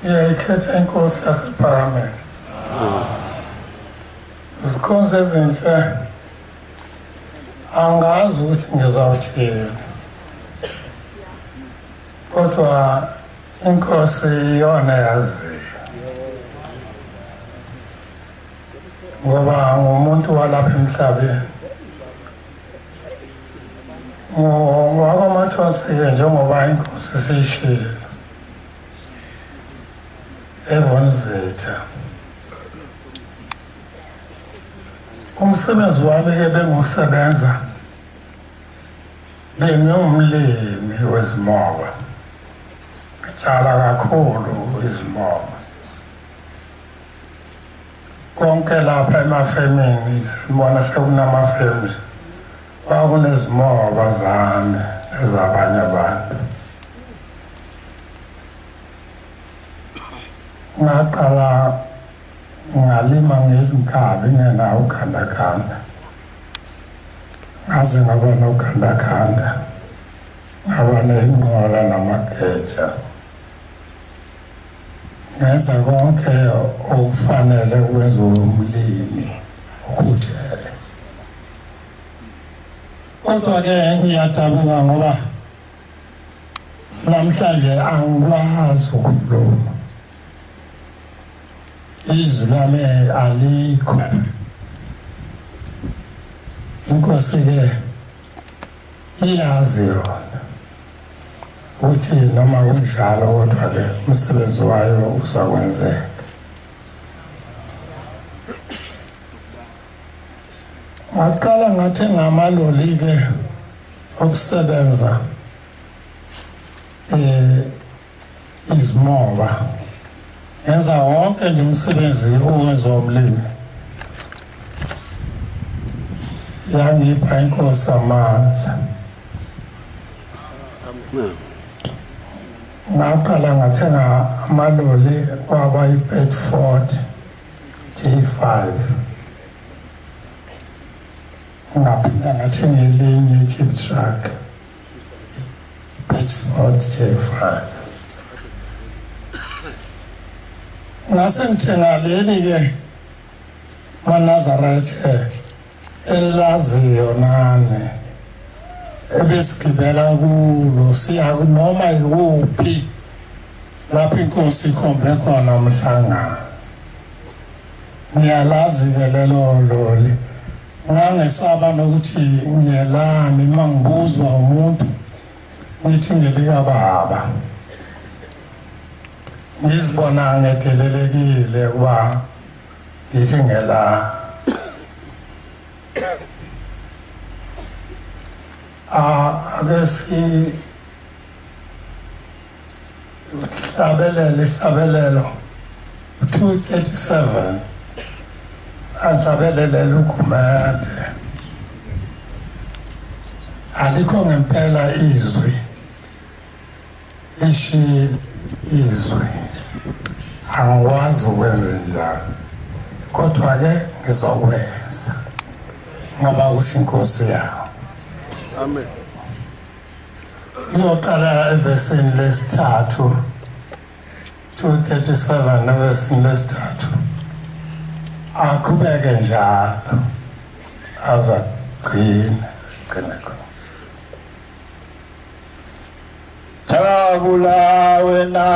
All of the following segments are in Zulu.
Ngiyayikhetha inkosi yasePhakameni. Izikhonzi ezinhle angazi ukuthi ngizawuthini, kodwa inkosi iyona yaziyo, ngoba ngumuntu walapha emhlabeni. NgowakwaMathonsi-ke, njengoba inkosi seyishilo eVonzitha. Umsebenzi wami-ke bengiwusebenza, bengingumlimi wezimoba, ngitshala kakhulu izimoba. Konke lapha emafemini sibona sekunamafemi, kwakunezimoba zami nezabanye abantu. Ngaqala ngalima ngezinkabi ngenawo ugandaganda, ngaze ngaba nogandaganda, ngaba nenqola namageja, ngenza konke okufanele kwenziwe umlimi okhuthele. Kodwa-ke ngiyadabuka ngoba namhlanje angikwazi ukukhuluma, izwi lami alikho. Inkosi-ke iyazi yona ukuthi noma kunjalo, kodwa-ke umsebenzi wayo uzakwenzeka. Ngaqala ngathenga amaloli-ke okusebenza izimoba, ngenza wonke nje umsebenzi owenziwa umlimi. Yangipha inkosi amandla. Ngaqala ngathenga amaloli, kwaba i-Bedford J5, ngaphinda ngathenga elinye i-tip truck Bedford J5. Ngase ngithenga leli-ke maNazaretha elaziyo nani, ebesigibela kulo siya noma yikuphi lapho inkosi ikhombe khona umhlangano. Ngiyalazi-ke lelo loli. Ngangesaba nokuthi ngelami, uma ngibuzwa umuntu ngithi ngelikababa. Ngizibona ngedelelekile ukuba ngithi ngelami. Ake sihlabelele isihlabelelo 237, anhlabelele uGumede. Alikho ngempela izwi, lishilo izwi, angikwazi ukwenza njalo, kodwa-ke ngizokwenza ngoba kusho inkosi yawo. Amen. Iyoqala evesini lesithathu, 237 evesini lesithathu, aqhubeke njalo azagcine gcine khona. Jabula wena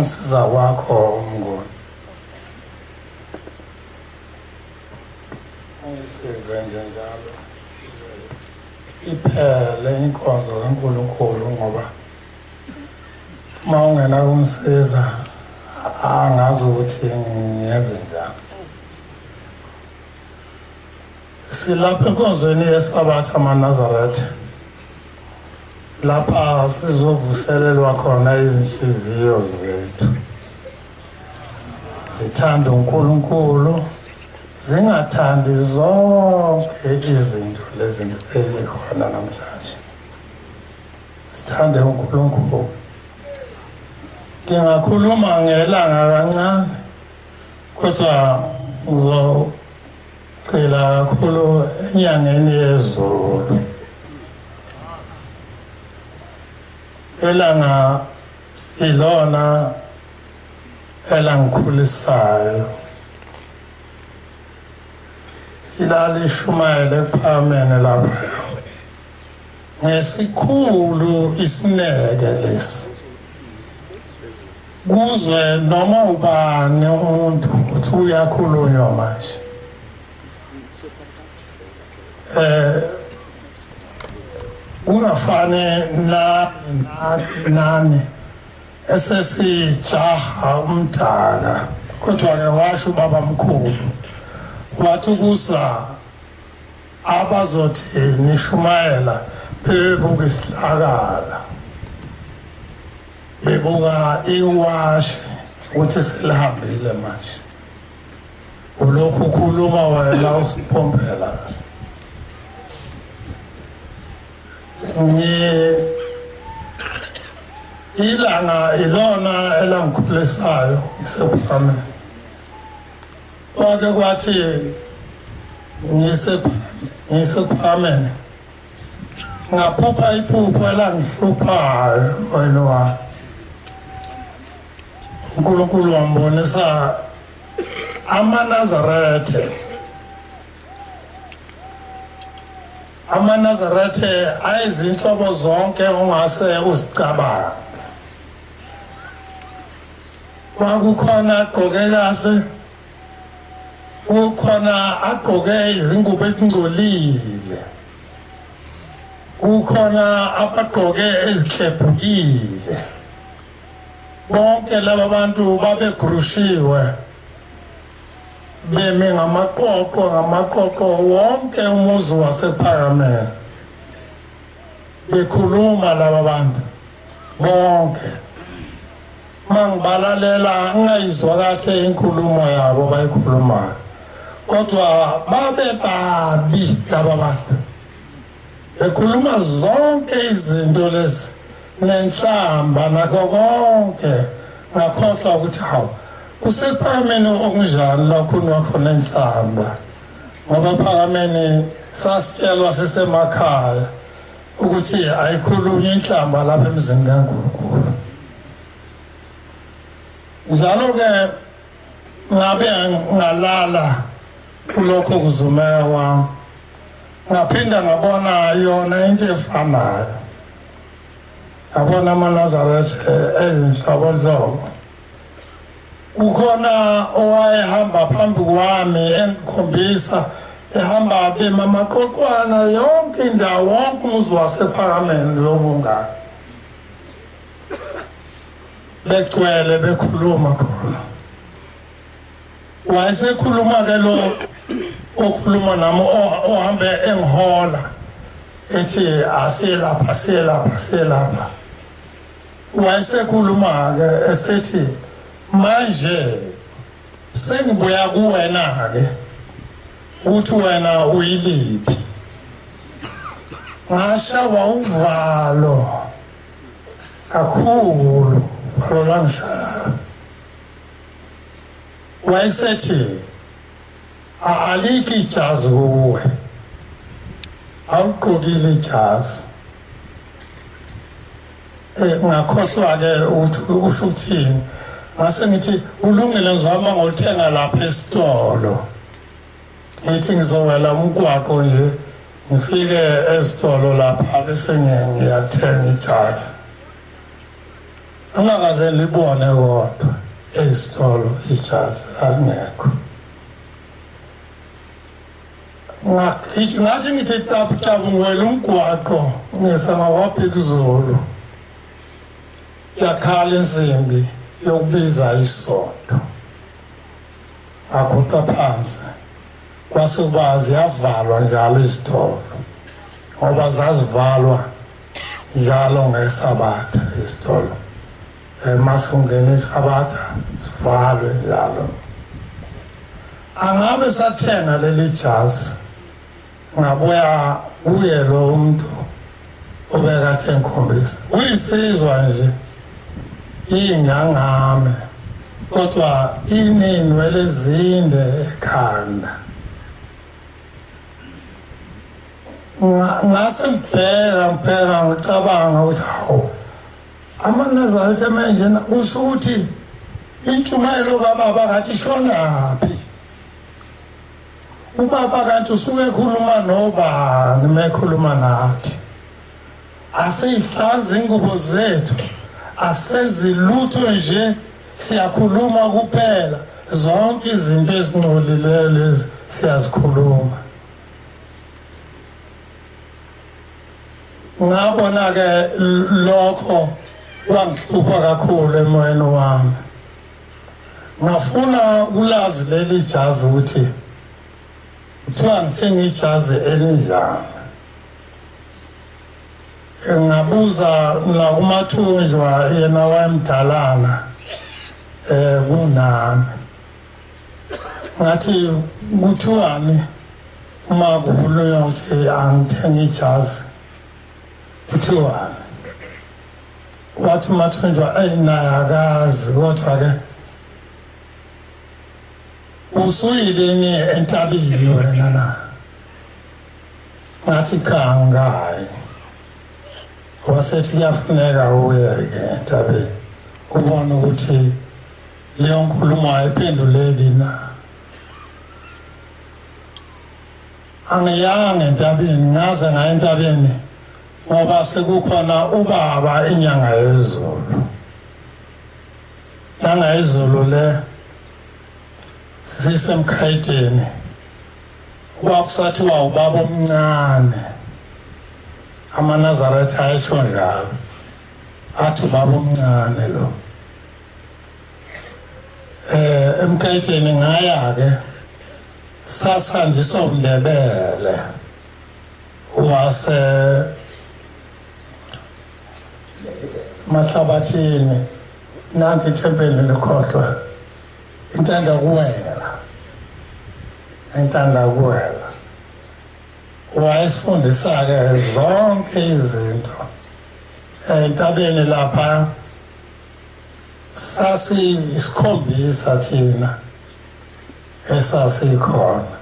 Ungisiza kwakho Mnguni. Ungisize nje njalo. Iphele inkonzo kaNkulunkulu ngoba uma ungena kumsiza angazi ukuthi ngiyenze njani. Silapha enkonzweni yeSabatha amaNazaretha. Lapha sizovuselelwa khona izinhliziyo zethu. Zithanda uNkulunkulu, zingathandi zonke izinto lezi ezikhona namhlanje. Sithande uNkulunkulu. Ngingakhuluma ngelanga kancane kodwa ngizogxila kakhulu enyangeni yezulu. Ilanga ilona elangikhulisayo. Ilalishumayele ekuphakameni lapha ngesikhulu isineke lesi. Kuzwe noma ubani umuntu ukuthi uyakhulunywa manje. Kungafani nani esesijaha umdaka, kodwa ke washo ubaba mkhulu wathi kusa abazothi nishumayela bebuka isihlakala, bebuka iwashi ukuthi selihambile manje. Ulokhu ukhuluma wena usipompela. Ilanga ilona elangikhulisayo ngisephakameni. Kwake kwathi ngisephakameni ngaphupha iphupho elangihluphayo emoyeni wami. uNkulunkulu wambonisa amaNazaretha. AmaNazaretha ayizinhlobo zonke ongase uzicabange. Kwakukhona agqoke kahle, kukhona agqoke izingubo ezingcolile, kukhona abagqoke ezihlephukile. Bonke laba bantu babegrushiwe bemi ngamaqoqo ngamaqoqo wonke umuzi wasephakameni, bekhuluma laba bantu bonke. Mangibalalela ngayizwa kahle inkulumo yabo bayikhulumayo, kodwa babe babi laba bantu bekhuluma zonke izinto lezi nenhlamba nakho konke. Ngakhohlwa ukuthi hawu, kusephakameni okunjani lokho khona enhlamba, ngoba phakameni sasitshelwa sisemakhaya ukuthi ayikhulunywa inhlamba lapha emzini kaNkulunkulu. Njalo ke ngabe ngalala kulokho kuzumeka kwami, ngaphinda ngabona yona into efanayo. Ngabona amaNazaretha ezinhlobonhlobo. Kukhona owayehamba phambi kwami engikhombisa ehamba bema amaqoqwana yonke indawo, wonke umuzi wasephakameni lobungaka, begcwele bekhuluma khona. Wayesekhuluma ke lo okhuluma nami ohambe engihola ethi asiye lapha asiye lapha asiye lapha. Wayesekhuluma ke esethi manje sengibuya kuwena ke uthi wena uyiliphi. Ngashawa uvalo kakhulu, uvalo langishaya. Wayesethi alikho ijazi kuwe, awugqokile ijazi. Ngakhohlwa ke ukuthi usho ukuthini. Ngase ngithi ulungile ngizama ngolithenga lapha esitolo. Ngithi ngizowela umgwaqo nje ngifike esitolo lapha bese ngiyathenga ijazi. Angakaze libone kodwa esitolo ijazi alingekho. Ngathi ngithi tapu tapu ngiwela umgwaqo ngisama kwaBhekuzulu. Yakhala insimbi yokubiza isonto. Aguqa phansi. Kwasuba ziyavalwa njalo izitolo. Ngoba zazivalwa njalo ngeSabatha izitolo. Mase ungena iSabatha sivalwe njalo. Angabe sathenga leli jazi. Ngabuya kuye lo umuntu obekathe engikhombisa. Uyisizwa nje ingangame kodwa inenwele ezinde ekhanda. Ngase ngibheka ngicabanga ukuthi hawu, amaNazaretha manje kusho ukuthi intshumayelo kababa kathi ishonaphi. Ubaba kanti usuke ekhuluma nobani mekhuluma nathi. Asiyihlanzi ingubo zethu, asezilutho nje, siyakhuluma kuphela. Zonke izinto ezingcolileyo lezi siyazikhuluma. Ngabona ke lokho kwangihlupha kakhulu emoyeni wami. Ngafuna ukulazi leli jazi ukuthi kuthiwa ngithenga ijazi elinjani. Ngabuza nakumathunjwa, yena wayemdalana kunami. Ngathi kuthiwani uma kukhulunywa ukuthi angithenga ijazi, kuthiwani? Wathi umathunjwa eyi naye akazi, kodwa ke usuyileni entabeni wena na? Ngathi cha, angayi. Wasethi kuyafuneka uye-ke entabeni ubone ukuthi leyo nkulumo ayiphenduleki na. Angiyanga entabeni, ngaze ngaya entabeni ngoba sekukhona ubaba inyanga yezulu. Inyanga yezulu le sisemkhayiteni, kwakusathiwa ubaba omncane. AmaNazaretha ayesho njalo, athi ubaba omncane lo. Emkhayiteni ngaya-ke, sasanjiswa uMndebele wase Mahlabathini, nanti ithempeli likhohlwa, intanda kuwela, intanda kuwela. Wayesifundisa-ke zonke izinto entabeni lapha. Sasisikhombisa thina esasikhona.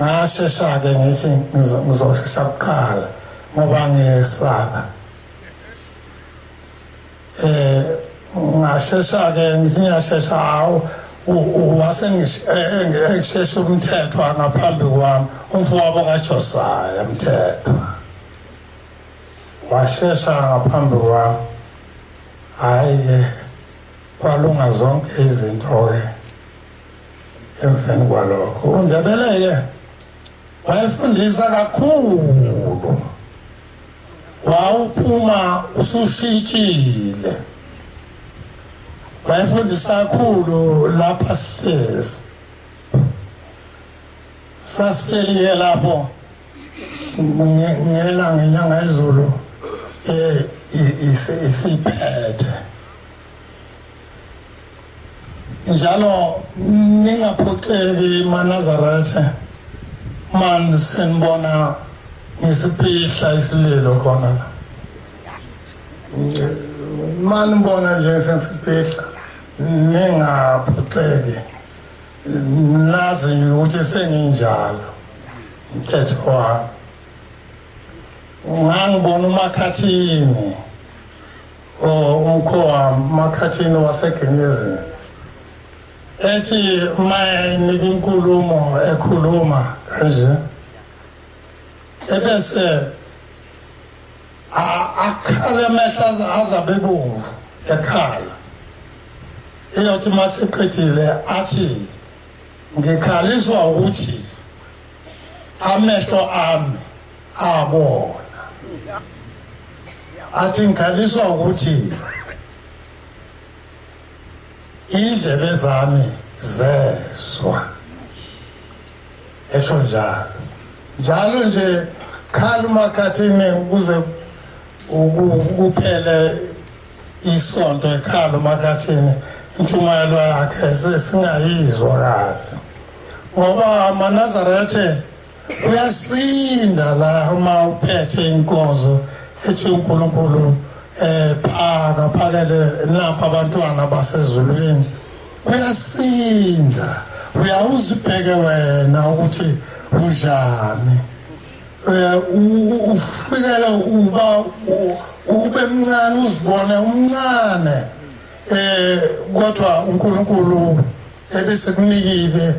Ngashesha-ke ngithi ngizoshesha kuqala ngoba ngiyesaba. Ngashesha-ke ngithi ngiyashesha, hawu, wase ngishesha umthethwa ngaphambi kwami, umfowabo kaJosaya Mthethwa washesha ngaphambi kwami. Hhayi-ke kwalunga zonke izinto-ke emveni kwalokho. UNdebele-ke wayefundisa kakhulu, wawuphuma usushintshile. Wayefundisa kakhulu lapha sihlezi. Sasihleli-ke lapho ngelanga inyanga yezulu isiphethe. Njalo ningaphoxeki maNazaretha man senibona ngisiphihla isililo khona la. Manibona nje sengiphihla, ningaphoxeki, nazi nje ukuthi senginjalo umthetho wami. Ngangibona uMakhathini, umkhowa Makhathini waseGenyezini, ethi mayenika inkulumo ekhuluma kanje, ebese akhala amehlo azabe ebomvu, Ekhala eyothi masiqedile athi ngikhaliswa ukuthi amehlo ami abona. Athi ngikhaliswa ukuthi indlebe zami zezwa. Esho njalo njalo nje khala uMakhathini ukuze kuphele isonto ekhala uMakhathini intshumayelo yakhe singayizwa kahle, ngoba amaNazaretha uyasinda la uma uphethe inkonzo ethi uNkulunkulu phaka phakele lapha abantwana basezulwini. Uyasinda, uyawuzibheke wena ukuthi unjani, ufikele uba ube mncane uzibone umncane, kodwa uNkulunkulu ebesekunikile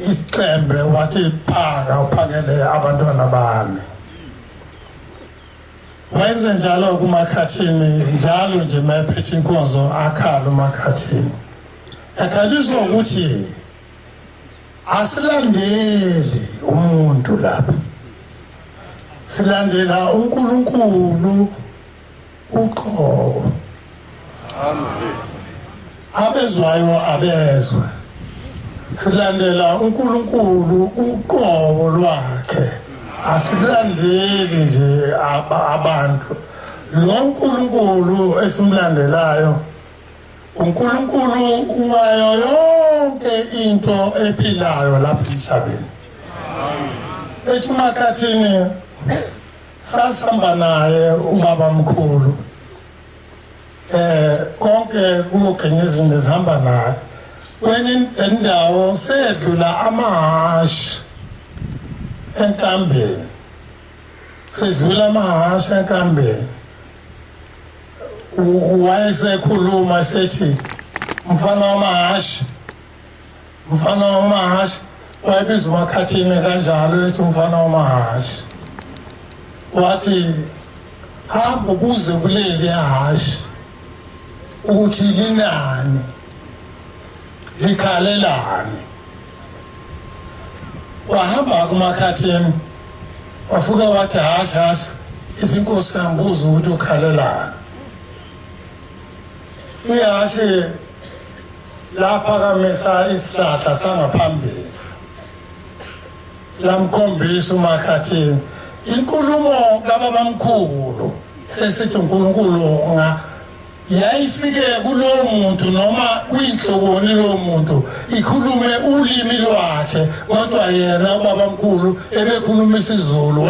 isicembe wathi phaka uphakele abantwana bami. Wenze njalo kuMakhathini, njalo nje mayephethe inkonzo akhala uMakhathini. Ekhaliswa ukuthi asilandeli umuntu lapha, silandela uNkulunkulu uqobo. Amen. Abezwayo abezwe. Silandela uNkulunkulu uqobo lwakhe, asilandeli nje abantu. Lo nkulunkulu esimlandelayo uNkulunkulu wayo yonke into ephilayo lapha emhlabeni. Ethi uMakhathini sasihamba naye ubaba mkhulu, konke kugenye izinto zihamba naye. Kwenye indawo sedlula amahashi enkambeni, sedlula amahashi enkambeni. Wayesekhuluma sethi mfana wamahashi, mfana wamahashi. Wayebiza uMakhathini kanjalo ethi umfana wamahashi. Wathi hamba kuze kuleli hashi ukuthi linani, likhalelani. Wahamba kuMakhathini wafika wathi hashi hashi, izinkosi yangibuza ukuthi ukhalelani. Ihhashi laphakamisa isihlahla sangaphambili lamkhombisa uMakhathini inkulumo kababamkhulu sesithi uNkulunkulu nga yayifike kulowo muntu noma kuyinhloboni lowo muntu ikhulume ulimi lwakhe, kodwa yena ubabamkhulu ebekhuluma isiZulu.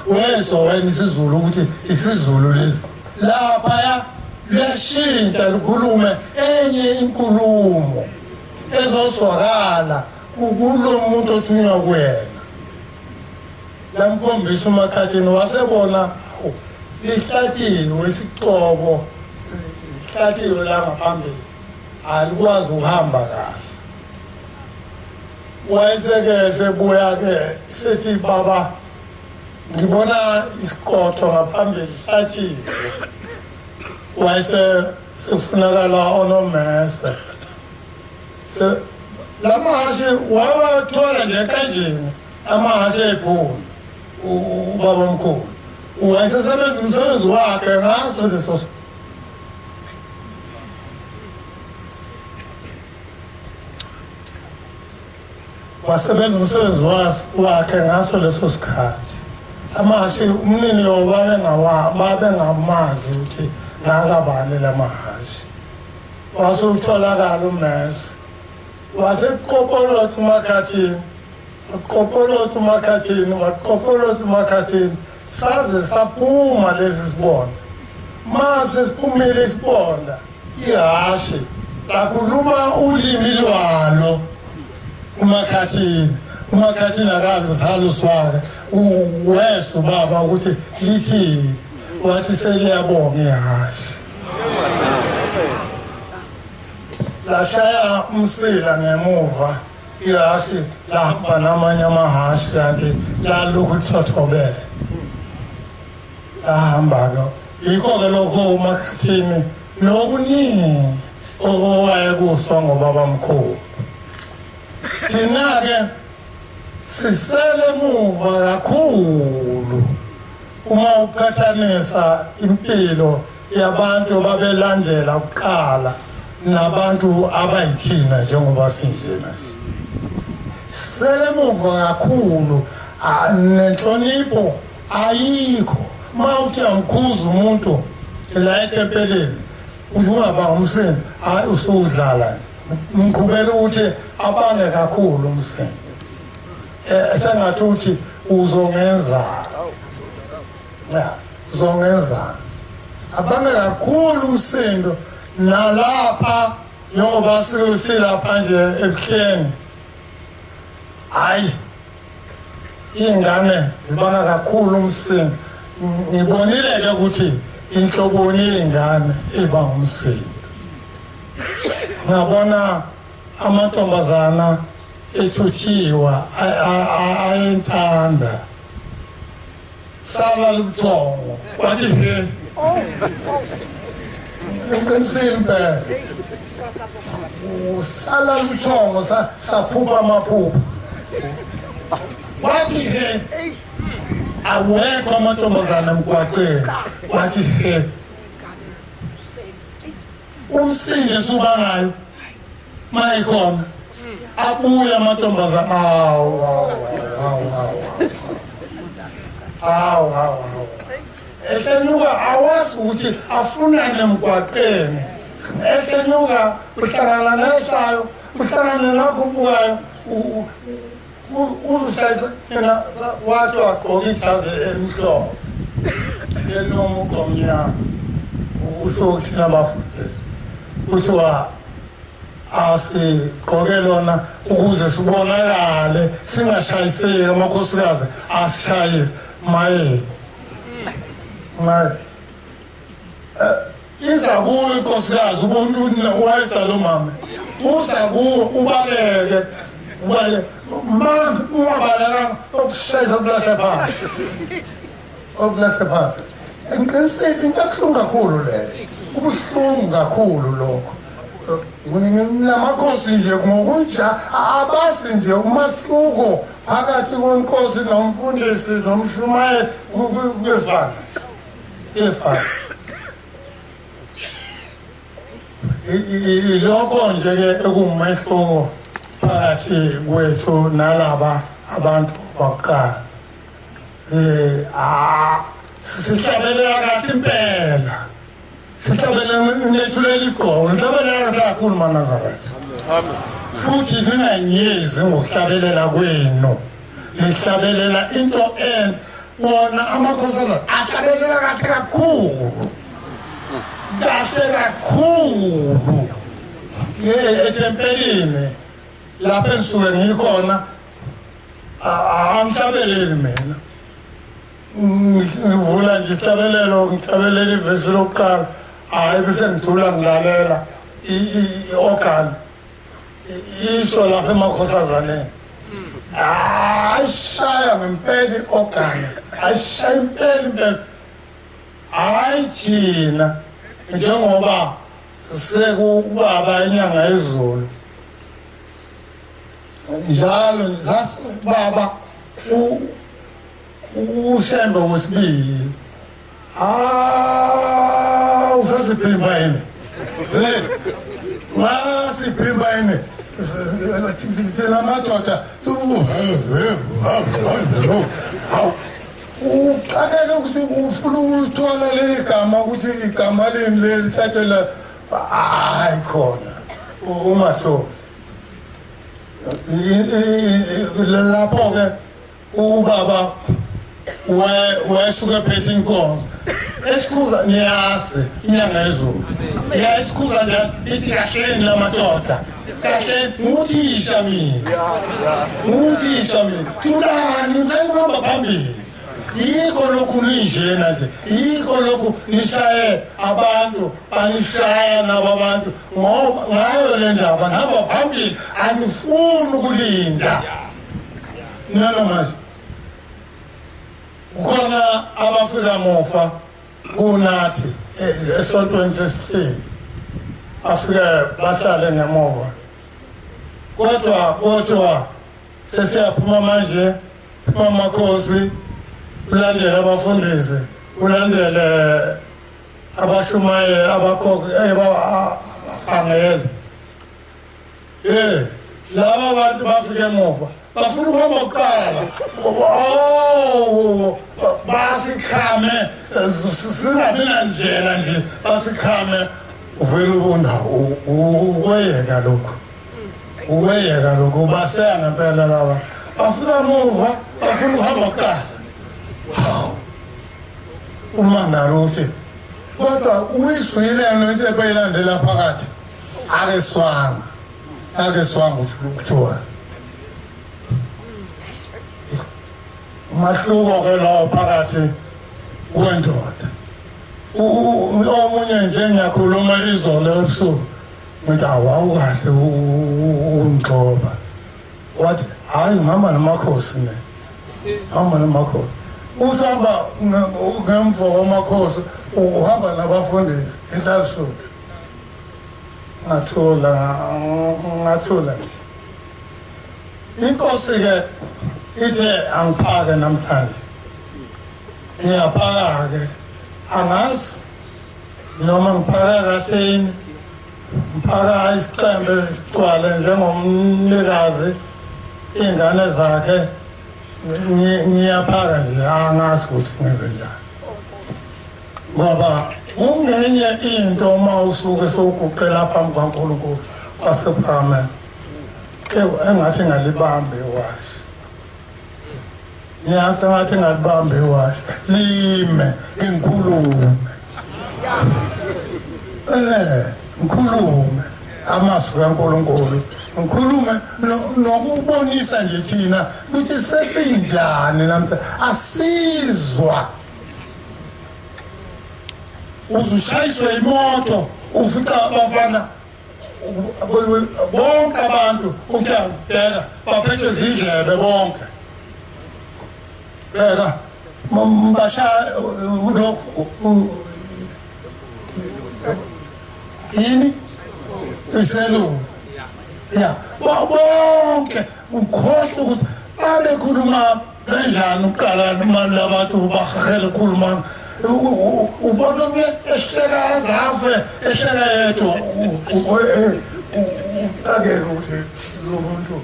Wezwa wena isiZulu ukuthi isiZulu lesi laphaya liyashintsha likhulume enye inkulumo ezozwakala kulo muntu othunywa kuyena. Lamkhombisa uMakhathini wasebona lihlatiwe isicobo, lihlatiwe la ngaphambili, alikwazi ukuhamba kahle. Wayeseke sebuya-ke sethi baba ngibona isiqotho ngaphambili lihlatiwe. Wayese sefunakala onomese. Lamahhashi wawathola nje kanjeni amahhashi ephuma ubaba omkhulu. Wayesesebenza umsebenzi wakhe ngaso leso. Wasebenza umsebenzi wakhe ngaso leso sikhathi. Amahhashi umnini babengamazi ukuthi ngakabani lamahhashi. Wasutholakala umnesi, waseqopolotha uMakhathini, waqopolotha uMakhathini, waqopolotha uMakhathini, saze saphuma lesi sibonda. Mase siphumile isibonda, ihhashi lakhuluma ulimi lwalo uMakhathini. uMakhathini akaze saluswake wesho ubaba ukuthi lithini, wathi seliyabonga ihhashi. Lashaya umsila ngemuva ihhashi lahamba namanye amahhashi, kanti lalokhu lithothobele. Lahamba-ke Yikho-ke lokho uMakhathini nokuningi owayekuswa ngobabamkhulu. Thina-ke sisele emuva kakhulu uma uqhathanisa impilo yabantu babelandela kuqala nabantu abayithina njengoba sinjena nje. Sele emuva kakhulu, nenhlonipho ayikho. Uma uthi amkhuza umuntu la ethempelini ungaba umsindo, hayi usudlala. Ngiqhubela ukuthi abange kakhulu umsindo. Sengathi uthi uzongenza. Uzongenza. Abange kakhulu umsindo nalapha njengoba silapha nje ebuhleni. Hayi ingane zibanga kakhulu umsindo. Ngibonile ke ukuthi inhloboni yengane eba ngumsindo. Ngabona amantombazana ethuthiwa ayentanda. Sala lubuthongo wathi he. Ngiqinisile impela. Sala lubuthongo saphupha amaphupho. Wathi he. Awekho amantombazana emgwaqeni. Wathi he. Umsindo esubangayo mayikhona abuya amantombazana. Awu awu awu awu awu. Ekenyuka awazi ukuthi afunane emgwaqeni. Ekenyuka uhlangana nehlayo, uhlangana nakhuphukayo, uzishayisa thina wathi wagqoka ijazi elimhlophe elinomuqa omnyama. Usho ukuthi nabafundisi kuthiwa asigqoke lona ukuze sibonakale singashayiseki, amakhosikazi asishayise. Maye maye iza kuyo inkosikazi ubona wayesa lo mama uza kuwo ubaleke ubaleke ma ungabaleka okushayisa okulahle phansi okulahle phansi. Ngiqinisile into ebuhlungu kakhulu leyo, kubuhlungu kakhulu lokho. Namakhosi nje ngokunja abazi nje umahluko phakathi kwenkosi nomfundisi nomshumayeli kuyefana kuyefana. Ilokho nje ke ekuwumehluko phakathi kwethu nalaba abantu bakuqala. Sihlabelela kahle impela. Sihlabelela nethulela igqoko, nihlabelela kahle kakhulu maNazaretha. Amen. Futhi ninganyezi ngokuhlabelela kwenu. Nihlabelela into en wona amakhosana ahlabelela kahle kakhulu. Kahle kakhulu. Ethempelini lapho engisuke ngikhona angihlabeleli mina. Ngivula nje isihlabelelo, ngihlabelela ivesi lokuqala, hhayi bese ngithula ngilalela i-organ isho lapha emakhosazaneni. Ayishaya ngempela i-organ, ayishaya impela impela. Hhayi thina njengoba sekubaba inyanga yezulu njalo zasibaba uShembe wesibili. Usasiphimba yini? Wasiphimba yini? Thina madoda uxakeke ukuthi ufuna ukulithola leli gama ukuthi igama lini leli thathela. Hayi khona ungatholi lapho-ke ubaba wayesuke ephethe inkonzo esikhuza niyazi inyanga yezulu iyasikhuza njalo ithi kahleni la madoda kahle nguthisha mina nguthisha mina thulani ngisayikuhamba phambili. Yikho lokhu ninjena nje, yikho lokhu nishaye abantu, banishaya nabo abantu ngoba ngayo le ndaba nihamba phambili, anifuni ukulinda. Nalo manje kukhona abafika mufa Kunathi esontweni sesihleli afike bahlale ngemuva, kodwa sesiyaphuma manje, phuma amakhosi, ulandele abafundisi, ulandele abashumayeli, abakhokhi, abafangeli. Laba bantu bafike emuva bafuna ukuhamba kuqala. Oh, basikhame singabi nandlela nje, basikhame. Uvele ubunda ukweyeka lokhu, ukweyeka lokhu. Baseya ngempela laba bafika muva bafuna ukuhamba kuqala. Hawu, umangalo uthi kodwa uyizwile lento ebeyilandela phakathi, akeswanga akeswanga ukuthi kuthiwa umahluko ke lawo phakathi kwendoda. Omunye nje ngiyakhuluma izolo ebusuku ngithi awukahle ungigxoba, wathi hhayi ngihamba nomakhosi ne, ngihamba nomakhosi. Usihamba ngemva kwamakhosi uhamba nabafundisi eNhlalisuthi. Ngathula ngathula. Inkosi-ke ithe angiphake namhlanje, ngiyaphaka-ke, angazi noma ngiphaka kahle yini, ngiphaka isicembe sigcwale njengomnikazi iy'ngane zakhe, ngiyaphaka nje, angazi ukuthi ngenze njani. Ngoba kungenye into uma usuke sewuguqela phambi kwaNkulunkulu wasephakameni, engathi ngalibambe iwashi, ngiyase ngathi ngalibambe iwashi lime ngikhulume, ngikhulume amazwi kaNkulunkulu, ngikhulume nokubonisa nje thina ukuthi sesinjani namhlanje. Asizwa uzushayiswe imoto ufica abafana bonke abantu ukuyabheka baphethwe izindlebe bonke, bheka bashaya lokhu yini iselula ya bonke. Ukhohlwa ukuthi babekhuluma kanjani uqala noma labantu bahahele ukukhuluma, ubona omunye ehleka azafe ehleka yedwa, uxakeke ukuthi lo muntu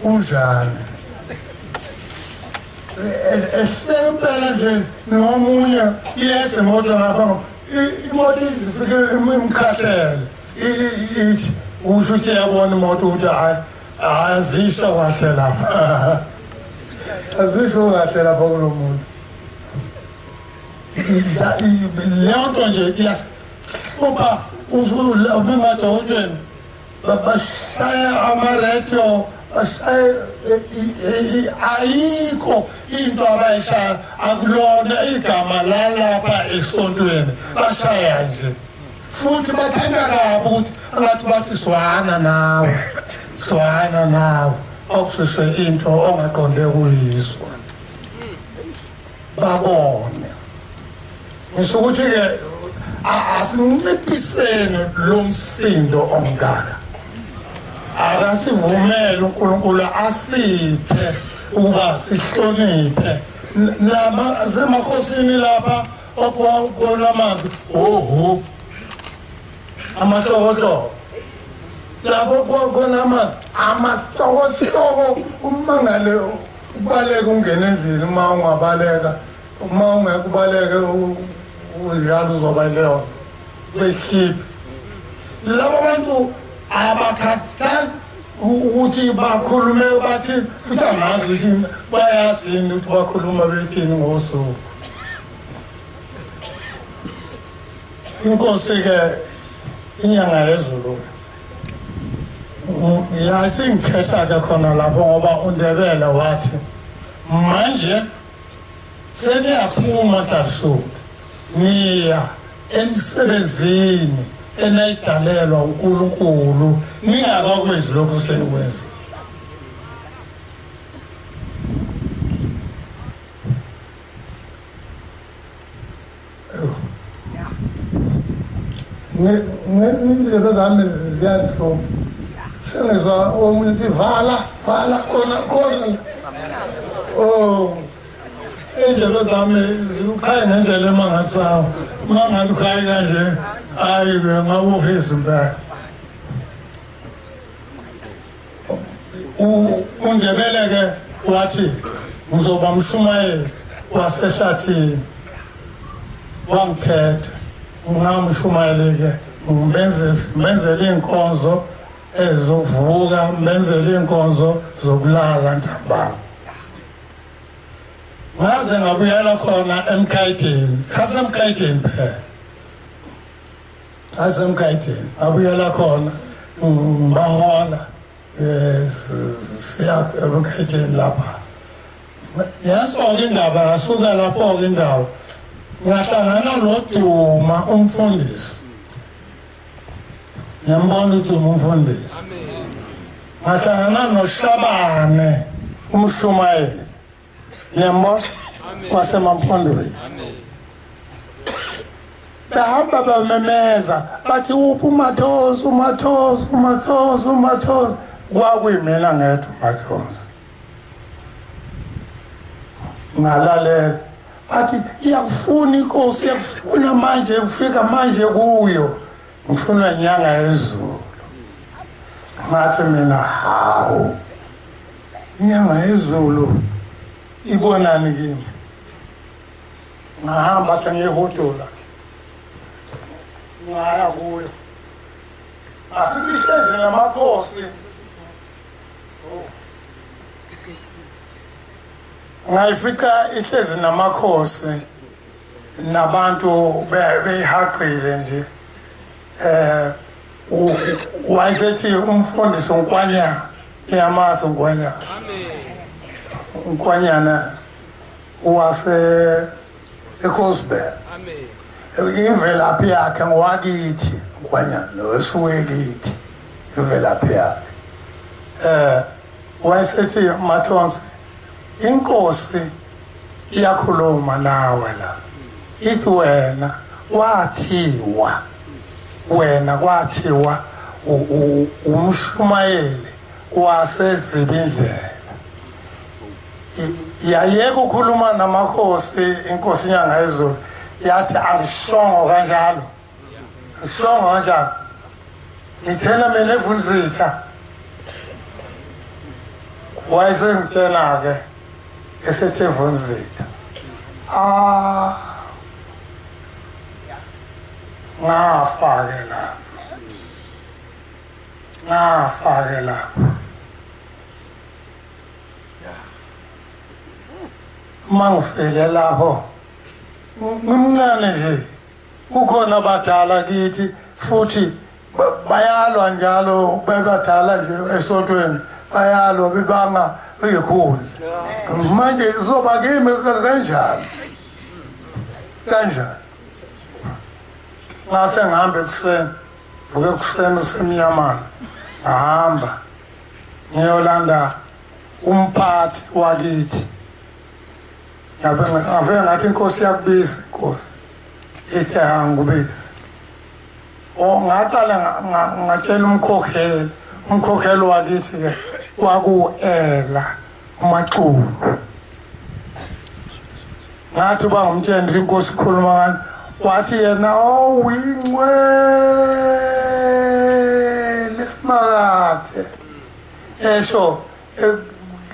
unjani, ehleka impela nje. Nomunye iyeza imoto ngapha, imoto izifike imkhahlele, ithi usho ukuthi iyabona imoto ukuthi hhayi azisho kahle lapha, azisho kahle lapha kulo muntu. Leyo nto nje iyasihlupha. Ubengadokotweni bashaya amaredio, bashaya, ayikho into abayishaya, akulona igama lalapha esontweni, bashaya nje. Futhi bathanda kabi ukuthi angathi bathi swana nawe, swana nawe, okusheshe into ongaqonde kuyizwa babone. Ngisho ukuthi-ke asinciphiseni lo msindo ongaka, akasivumele uNkulunkulu asiphe ukuba sihloniphe nasemakhosini lapha okubona amazwi oho amahlokohloko lapho khona amazwi amahlokohloko, umangale ubaleke ungene endlini. Uma ungabaleka, uma ungeke ubaleke unjalo uzoba leyo kwehliphi. Labo bantu abakhathali ukuthi bakhulume bathi, futhi angazi ukuthi bayazini ukuthi bakhuluma bethini ngosuku. Inkosi-ke inyanga yezulu yasingikhetha-ke khona lapho, ngoba uNdebele wathi manje seniyaphuma Nhlalisuthi, niya emsebenzini enayidalelwa uNkulunkulu, ningakakwenzi lokhu senikwenzile. Indlebe zami ziyanhlupha. Sengizwa omunye vala vala khona khona. Oh, indlebe zami zilukhaya ngendlela emangathayo. Mangalukhaya kanje hayi ngawuhisa impela. uNdebele ke wathi ngizoba umshumayeli wasehlathini. Wangikhetha ngamshumayeli ke ngibenzele inkonzo ezovuka, ngibenzele inkonzo zokulala ntambama. Ngaze ngabuyela khona eMkhayideni, sasemkhayideni phela. Sasemkhayideni ngabuyela khona ngibahola siya eMkhayideni lapha. Yasoka indaba, yasuka lapho-ke indawo. Ngahlangana noDuma umfundisi. Ngiyambona uDuma umfundisi. Ngahlangana noShabane umshumayeli. Ngiyambona waseMampondweni. Bahamba bamemeza bathi uphi uMathonsi, uMathonsi, uMathonsi, uMathonsi. Kwakuyimina ngedwa uMathonsi. Ngalalela bathi iyakufuna inkosi, iyakufuna manje, ufika manje kuyo. Ngifuna inyanga yezulu. Ngathi mina hawu, inyanga yezulu ibonani kimi? Ngahamba sengiyihudula ngaya kuyo. Ngafika ihlezi namakhosi. Ngayifica ihlezi namakhosi nabantu beyihaqile nje. Wayesethi umfundisi uNkwanyana, niyamazi uNkwanyana. Unkwanyana wase eCosberg. Imvelaphi yakhe ngowakithi uNkwanyana, wesuke kithi imvelaphi yakhe. Wayesethi Mathonsi, inkosi iyakhuluma nawe la. Ithi wena wathiwa, wena kwathiwa umshumayeli wasezibindlela. Yayeka ukukhuluma namakhosi inkosi inyanga yezulu, yathi angishongo kanjalo, angishongo kanjalo. Ngithena mina evunzitha. Wayesengitshela-ke esethi evunzitha. Ngafa-ke lapho, ngafa-ke lapho. Uma ngifike lapho ngimncane nje, kukhona abadala kithi futhi bayalwa njalo, bebadala nje esontweni bayalwa bebanga ikhulu. Manje izoba kimi kanjani? Kanjani? Ngase ngihambe ekuseni, vuke ekuseni usemnyamana, ngahamba ngiyolanda umphathi wakithi. Ngafike ngathi inkosi iyakubiza, inkosi ithi angikubizi. Ngaqala ngatshela umkhokheli, umkhokheli wakithi ke kwaku-Ela uMaxulu. Ngathi uba ngumtshela ukuthi inkosi ikhuluma kani, wathi yena oh uyingcwele simakade. Esho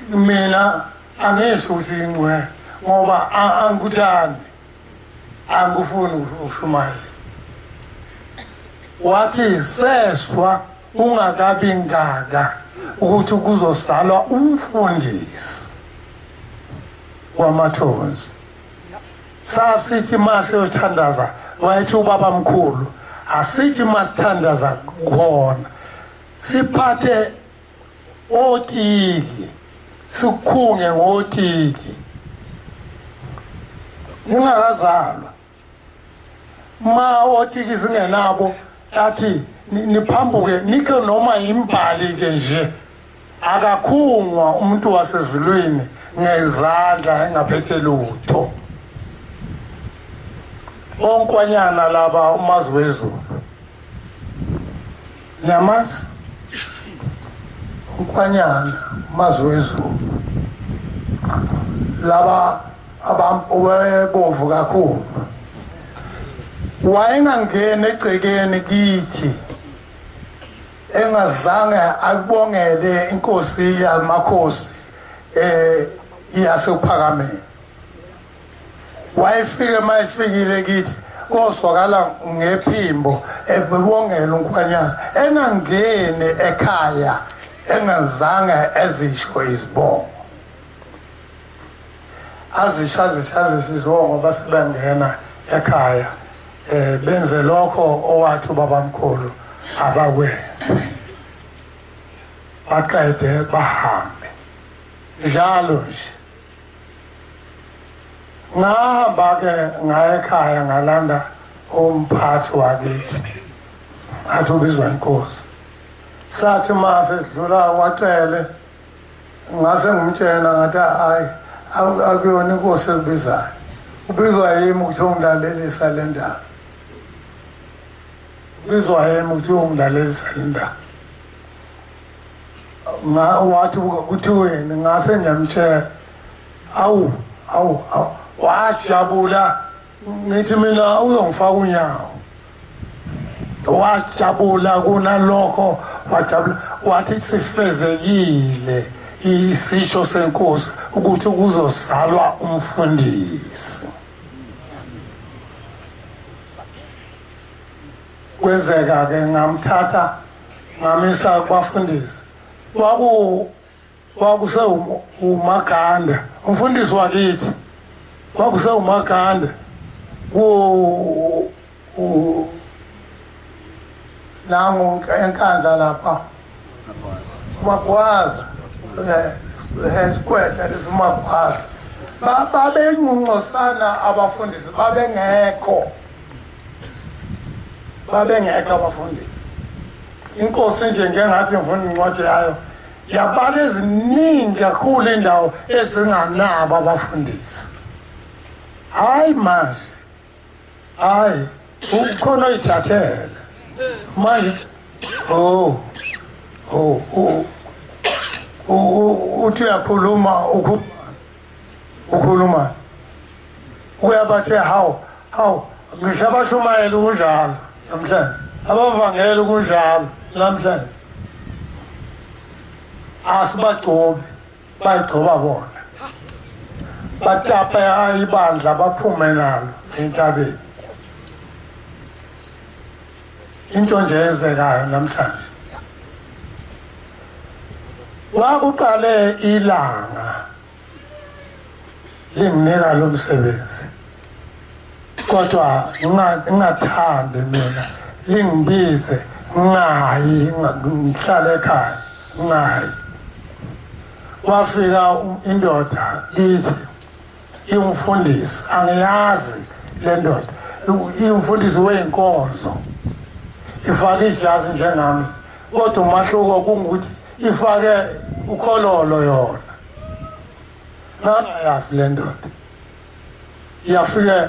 mina angisho ukuthi ingcwele ngoba angikuthandi, angifuni ukushumayela. Wathi seswa ungakabi ngaka ukuthi kuzozalwa umfundisi wamathonsi. Sasithi masiyothandaza, wayethi ubaba mkhulu, asithi masithandaza khona siphathe otiki, sikhunge ngotiki. Ngingakazalwa ma otiki singenabo, athi niphambuke nikhe noma imbali ke nje. Akakhungwa umuntu wasezulwini ngezandla engaphethe lutho. Onkwanyana laba umazi wezulu Niyamazi uNkwanyana Mazwezulu, laba abambovu kakhulu. Wayengangena egcekeni kithi engazange akubongele inkosi yamakhosi yasePhakameni. Wayefike mayifikile kithi kozwakala ngephimbo ebongela uNkwanyana, engangeni ekhaya engazange ezisho izibongo. Azisho izibongo base bengena ekhaya benze lokho owathi ubabamkhulu abakwenze, baqede bahambe njalo nje. Ngahamba ke ngaya ekhaya ngalanda umphathi wakithi, ngathi ubizwa inkosi. Sathi mase sidlula wacele, ngase ngimtshela ngathi hayi akuyona inkosi ekubizayo, ubizwa yimi ukuthi ungilalelisa le ndaba, ubizwa yimi ukuthi ungilalelisa le ndaba. Wathi kuthiweni, ngase ngiyamtshela. Awu awu awu, wajabula. Ngithi mina uzongifaka unyawo. Wajabula kunalokho, wajabula wathi sifezekile isisho senkosi ukuthi kuzozalwa umfundisi. Kwenzeka ke ngamthatha ngamisa kubafundisi. Kwakuse uMaganda, umfundisi wakithi kwakuse uMaganda ku nangu enkandla lapha Magwaza, esikweta lesiMagwaza. Babenguncosana abafundisi, babengekho abafundisi. Inkosi nje ngengathi ngifuna incwadi yayo yabala eziningi kakhulu indawo ezinganabo abafundisi. Hayi manje, hayi ukhona oyithathele manje. Oh oh uthi uyakhuluma, ukhuluma uyabathe hawu hawu, ngisho abashumayeli kunjalo namhlanje, abavangeli kunjalo namhlanje. Asibagcobi, bayigcoba bona, batapa ibandla baphume nalo entabeni. Into nje eyenzekayo namhlanje. Wakuqale ilanga linginika lo msebenzi, kodwa ngingathandi mina lingibize ngingayi, ngihlale ekhaya ngingayi. Wafika indoda kithi imfundisi, angiyazi le ndoda, imfundisi weyinkonzo, ifake ijazi njengami, kodwa umahluko kungukuthi ifake ukhololo yona. Ngangayazi le ndoda. Iyafike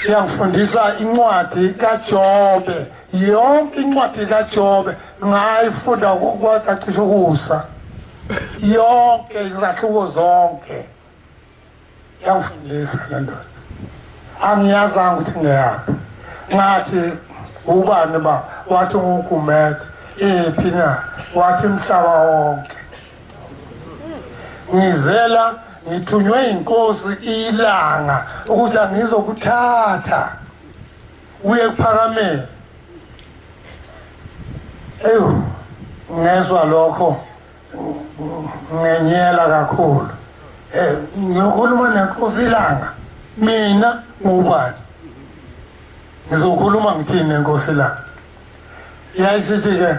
iyangifundisa incwadi kaJobe, yonke incwadi kaJobe ngayifunda kwacacisha ukusa, yonke izahluko zonke yangifundisa le ndoda. Angiyazanga ukuthi ngeyaphi. Ngathi ubani ba? Wathi nguGumede. Ephi na? Wathi umhlaba wonke. Ngizela ngithunywe inkosi ilanga ukuthi angizokuthatha uye kuphakameni. Eyo ngezwa lokho ngenyela kakhulu. Ngiyokhuluma nenkosi ilanga, mina ngubani? Ngizokhuluma ngithini nenkosi ilanga? Yayisithi ke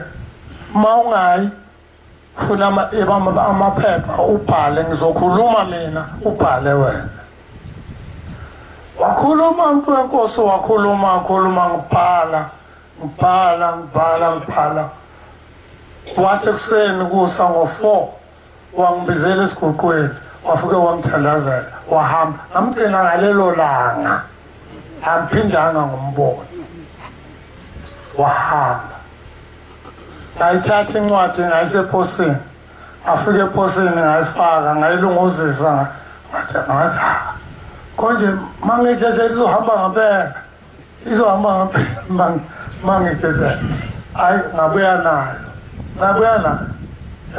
mawungayi funa amaphepha ubhale, ngizokhuluma mina ubhale wena. Wakhuluma umuntu wenkosi, wakhuluma khuluma, ngibhala ngibhala ngibhala ngibhala. Wathi ekuseni kusa ngo-4 wangibizela esiguqweni, wafike wangithandazela wahamba. Ngamgcina ngalelo langa, angiphindanga ngombona, wahamba. Ngayithatha incwadi ngayise eposini. Ngafika eposini ngayifaka ngayilunguzisa ngathi konje mangithethe izohamba ngempela. Izohamba ngempela mangithethe. Hayi ngabuya nayo. Ngabuya nayo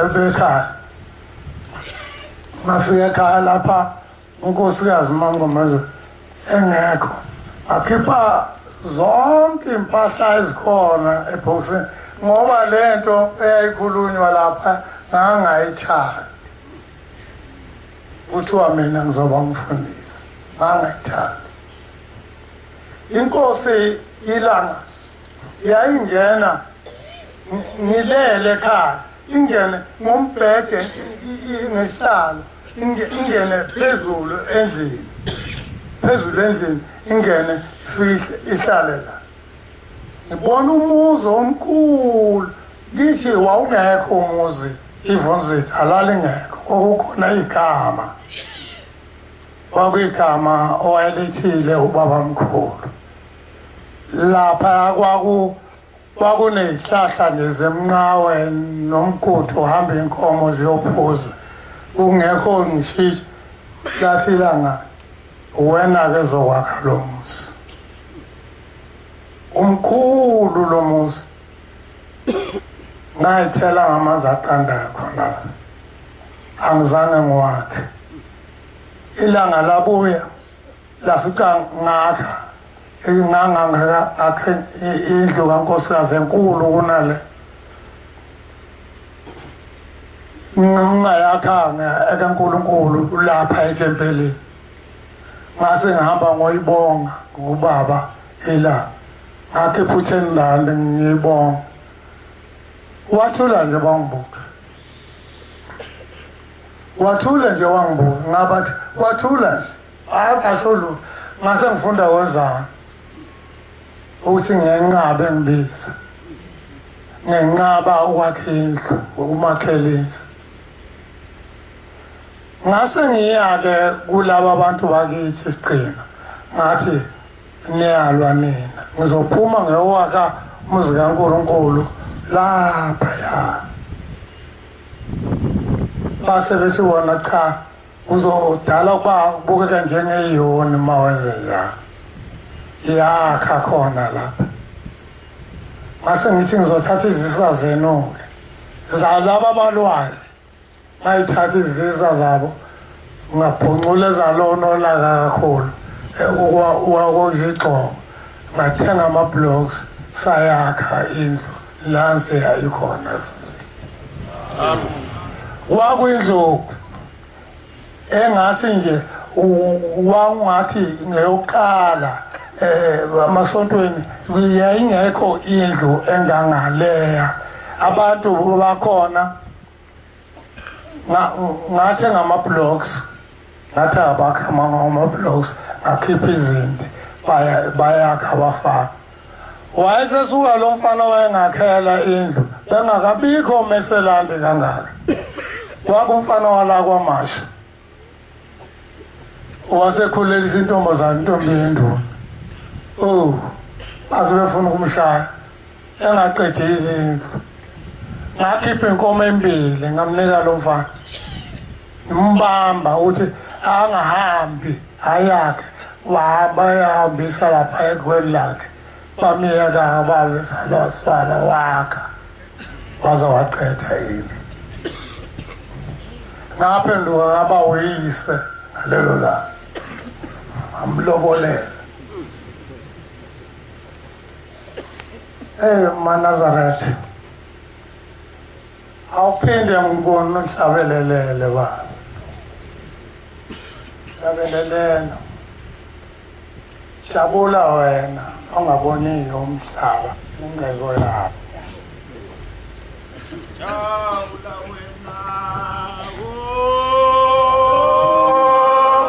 ebekhaya. Ngafika ekhaya lapha unkosikazi MaMngomezulu engekho. Ngakhipha zonke impahla ezikhona ebhokisini ngoba lento eyayikhulunywa lapha ngangayithandi. Kuthiwa mina ngizoba umfundisi, ngangayithandi. Inkosi ilanga yayingena ngilele ekhaya, ingene ngombhede ngesihlalo, ingene phezulu endlini, phezulu endlini ingene ifike ihlale la. Ngibona umuzi omkhulu, ngithi wawungekho umuzi iVonzit alalingekho, kwakukhona igama, kwakuyigama owayelithile ubabamkhulu. Lapha kwakuney'hlahla nje zemnqawe nomgudu uhamba inkomo ziyophuza, kungekho ngisho lathi ilanga wena-ke zokwakha lo muzi. Umkhulu lo muzi. Ngayithela ngamanzi aqandayo khona la, angizange ngiwakhe. Ilanga labuya lafica ngakha ngangakhe indlu kankosikazi enkulu kunale. Ngingayakhanga ekaNkulunkulu lapha ethempelini. Ngase ngihamba ngoyibonga kubaba ilanga. Ngakhipha u-10 rand ngiyibonga. Wathula nje wangibuka. Wathula nje wangibuka. Ngabathi wathula nje. Akasho lutho. Ngase ngifunda wezana ukuthi ngiyanqaba engibiza. Ngiyanqaba ukwakha indlu, ukumakhela indlu. Ngase ngiya-ke kulaba abantu bakithi sigcina. Ngathi niyalwa nina. Ngizophuma ngiyowakha umuzi kaNkulunkulu laphaya. Base bethi wona cha uzodala ukuba ubukeke njengeyoni uma wenze njalo. Iyakha khona lapha. Ngase ngithi ngizothatha izisa zenu-ke zalaba abalwayo. Ngayithatha izisa zabo ngabhuncula ezalona olaka kakhulu ukuzigxoba. Ngathenga ama-blocks sayakha indlu nansi yayikhona. Kwakuyindlu engathi nje wawungathi ngeyokuqala emasontweni yayingekho indlu engangaleya. Abantu bakhona ngathenga ama-blocks, ngathi abakha ama-blocks, ngakhipha izinti bayakha abafana. Wayesesuka lo mfana wayengakhela indlu bengakabikho meselandi kangaka. Kwakumfana wala kwaMashu wasekhulelisa intombazane, intombi yenduna. Oh, base befuna ukumshaya engaqedile indlu. Ngakhipha inkomo embili ngamnika lo mfana, ngimbamba ukuthi angahambi ayakhe. Wahamba yahambisa lapha ekhweni lakhe, bamiyeka babesala wakha waze waqeda indlu. Ngaphenduka ngaba uyise ngalelo langa, ngamlobolela. MaNazaretha, awuphinde ngibone uhlabelelele baba. Hlabelelela. Jabula wena ongaboniyo umhlaba ingcebo yakho. Jabula wena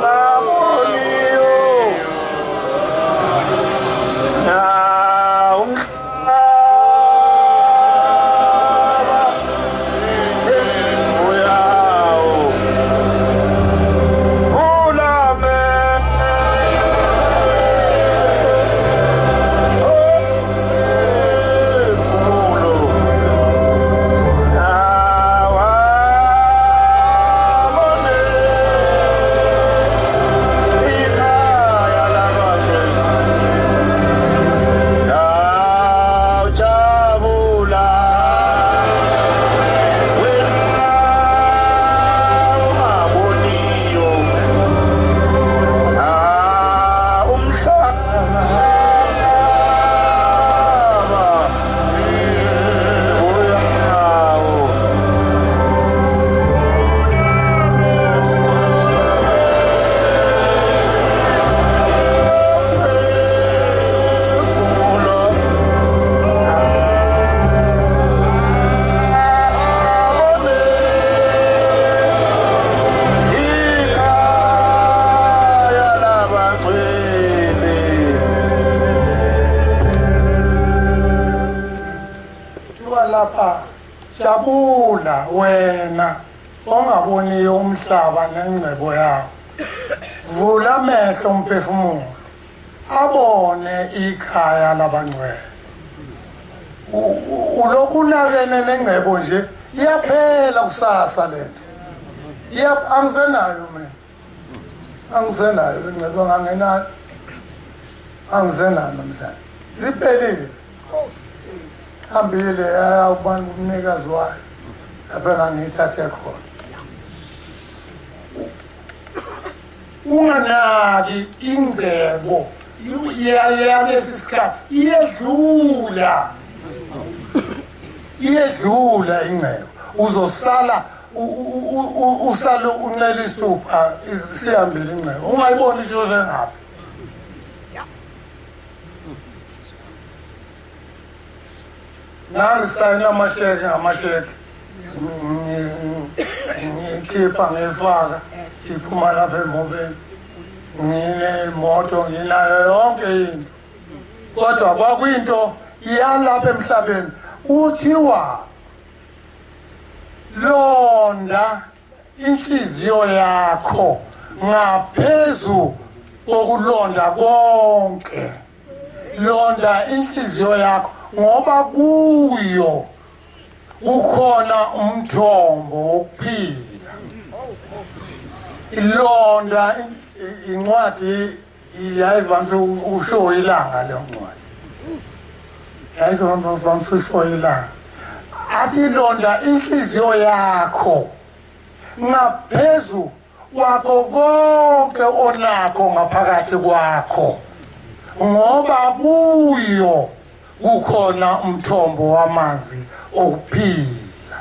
ongaboniyo na umhlaba ingcebo yawo. Vula Lapha jabula wena ongaboniyo umhlaba nengcebo yawo. Vula amehlo umphefumulo abone ikhaya labangcwele. Ulokhu unakene nengcebo nje iyaphela kusasa lento. Angisenayo mina. Angisenayo lengcebo ngangenayo. Angisenayo namhlanje. Ziphelile. Hambile ayawubani umnikazi wayo lapha engangiyithathe khona. Unganaki ingcebo yalesi sikhathi iyedlula. Iyedlula ingcebo. Uzosala usale uncela isithupha sihambile ingcebo. Ungayiboni ishone ngaphi. Ngangisayina amasheke ngamasheke ngikhipha ngifaka iphuma lapha emobeni nginemoto nginayo yonke into kodwa kwakuyinto iyalapha emhlabeni uthiwa londa inhliziyo yakho ngaphezu kokulonda konke. Londa inhliziyo yakho ngoba kuyo ukhona umthombo wokuphila. Ilonda incwadi yayivamise ukusho ilanga leyo ncwadi. Yayivamise ukusho ilanga. Athi londa inhliziyo yakho ngaphezu kwakho konke onakho ngaphakathi kwakho ngoba kuyo kukhona umthombo wamanzi okuphila.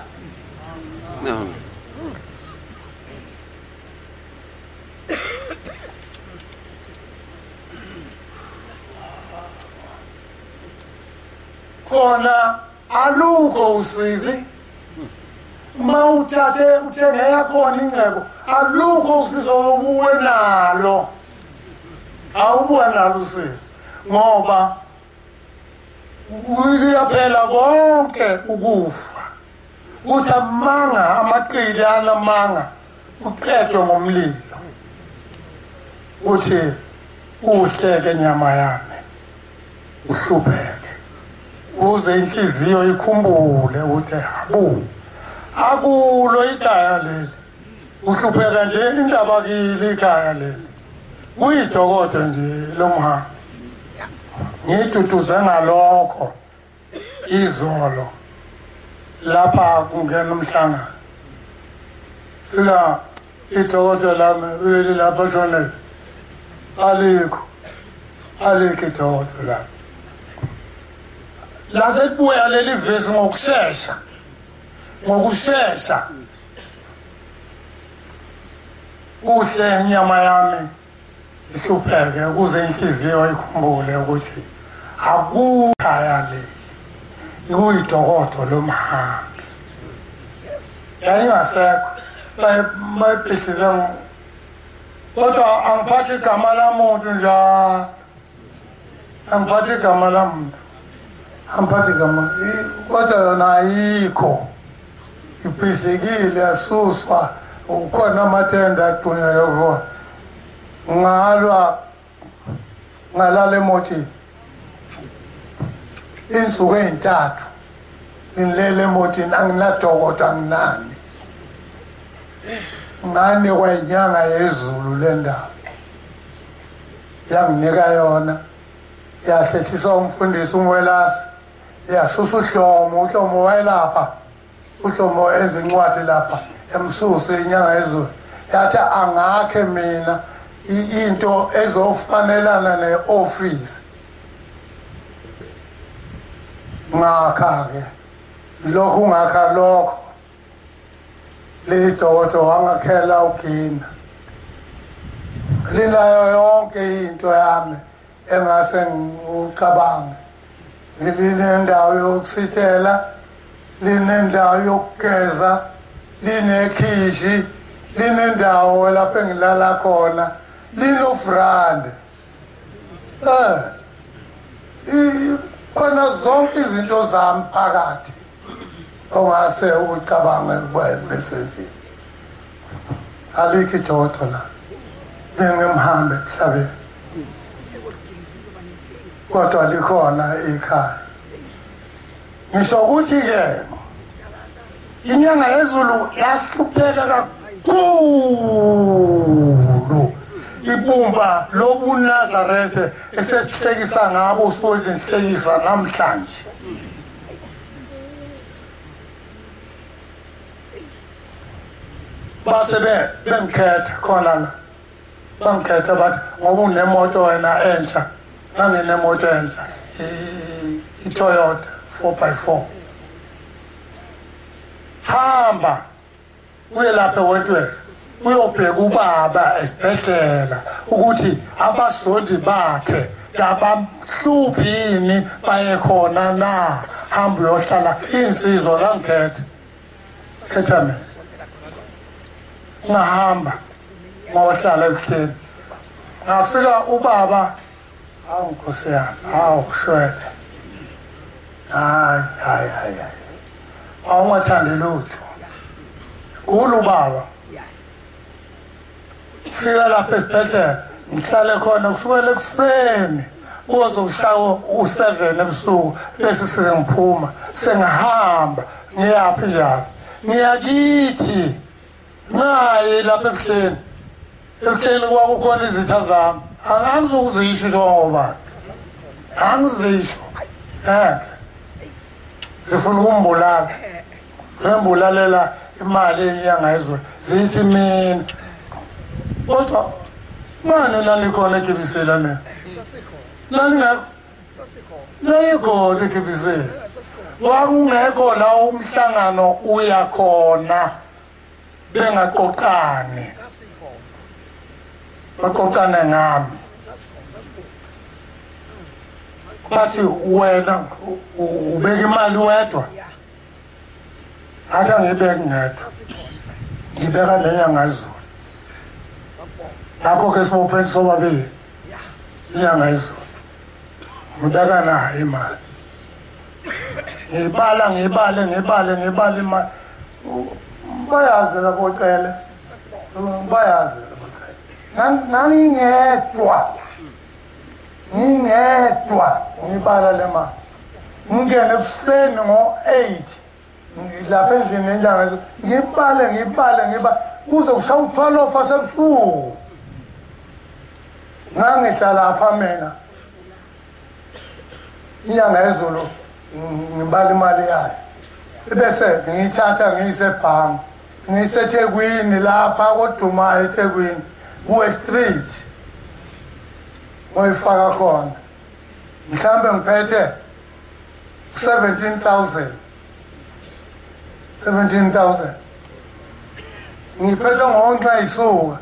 Khona alukho usizi. Uma uthathe uthenge yakhona ingcebo alukho usizo obuwe nalo. Awubuwe nalo usizi ngoba kuyaphela konke ukufa. Kuthi amanga amaqili anamanga uqedwe ngomlilo. Uthi uhleke nyama yami uhlupheke uze inhliziyo ikhumbule ukuthi habu akulo ikhaya leli. Uhlupheka nje indaba kile ikhaya leli kuyidokodo nje lomhambo. Ngiduduze ngalokho izolo lapha kungena umhlangano. Fika idokodo lami uyeli lapha shonele alikho alikho idokodo lami. Lasekubuya leli vesi ngokushesha ngokushesha. Kuhle inyama yami ihlupheke ukuze inhliziyo ikhumbule ukuthi akukhaya leli ikuyidokodo lomhambi. Yayingasekho bayibhidlize kodwa angiphathi igama lamuntu njalo. Angiphathi igama lamuntu. Angiphathi igama kodwa yona ayikho. Ibhidlikile yasuswa ukhona amathenda agqunyelwe khona. Ngalwa ngalala emotini insuku ezintathu ngilele emotini anginadokodo anginani. Nganikwa inyanga yezulu le ndaba yanginika yona yahlethisa umfundisi uMwelasi yasusa uHlomo. uHlomo wayelapha uHlomo ezincwadi lapha emsuse inyanga yezulu yathi angakhe mina into ezofanelana ne-office. Ngakha-ke lokhu ngakha lokho leli dokodo wangakhela ugina linayo yonke into yami engase ngicabange. Linendawo yokusithela, linendawo yokugeza, linekhishi, linendawo lapho engilala khona, linofrande. Khona zonke izinto zami phakathi. ongase ucabange ukuba besendlini. Alikho ijodo la bengimhambe emhlabeni, kodwa likhona ikhaya. Ngisho ukuthi ke inyanga yezulu yahlupheka kakhulu, ibumba lobuNazaretha esesihlekisa ngabo sozinhlekisa namhlanje. Base bengikhetha khona la, bangikhetha bathi ngoba unemoto wena entsha. Nganginemoto entsha i-Toyota 4x4. Hamba uye lapha ewentweni uyobheka ubaba esibhedlela ukuthi abazondi bakhe kabamhluphi yini, baye khona na. Hamba uyohlala. Insizwa zangikhetha, khetha mina. Ngahamba ngohlala ebuhleni, ngafika ubaba, hawu Nkosi yami, hawu shwele, hayi hayi hayi, awungathandi lutho. Ulu baba fika lapha esibhedlela, ngihlale khona kusukela ekuseni kuzokushaya u7 ebusuku, bese sengiphuma sengihamba ngiyaphi njalo, ngiyakithi ngaye lapha ebuhleni. Ebuhleni kwakukhona izitha zami, angizukuzisho njengoba angizisho, ngeke zifuna ukumbulala, zembulalela imali yenyanga yezulu, zithi mina. Kodwa manje nanikhona eGibisela ne? Naningekho? Nanikhona eGibisela. Kwakungekho la umhlangano uya khona bengaqoqani, baqoqane ngami. Bathi wena ubeka imali wedwa. Athi angibeki ngedwa, ngibeka nenyanga yezulu. Ngakho ke sibopheni sobabili inyanga yezulu, ngibeka nayo imali, ngibala ngibale ngibale ngibale imali. Bayazi labocele, bayazi labocele. Ngangingedwa, ngingedwa ngibala le mali. Ngingene ekuseni ngo-8 lapha endlini yenyanga yezulu, ngibale ngibale ngibale kuze kushaya u-12 wasebusuku. Ngangihlala lapha mina inyanga yezulu, ngibala imali yayo, bese ngiyithatha ngiyise ebhange, ngiyise eThekwini lapha kodumayo eThekwini ku-West Street, ngoyifaka khona. Mhlambe ngiphethe 17,000, 17,000 ngiphethe ngonxa isuka.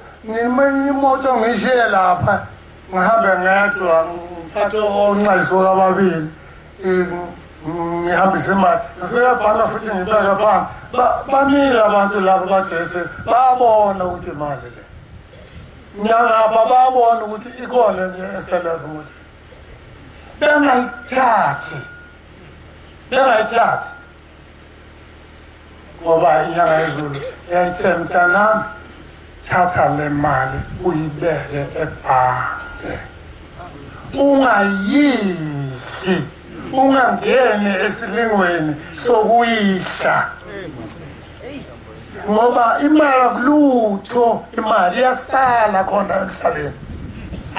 Imoto ngishiye lapha, ngihambe ngedwa, ngithathe onxa isuka ababili, ngihambise imali. Ngifike ebhange futhi ngibeke phansi. Bamile abantu laba bajese, babona ukuthi imali le. Ngiyangapha babona ukuthi ikhona eselefu ukuthi bengayithathi, bengayithathi ngoba inyanga yezulu yayithe mntanami thatha le mali uyibeke ebhange, ungayidli, ungangeni esilingweni sokuyidla, ngoba imali akulutho, imali iyasala khona emhlabeni,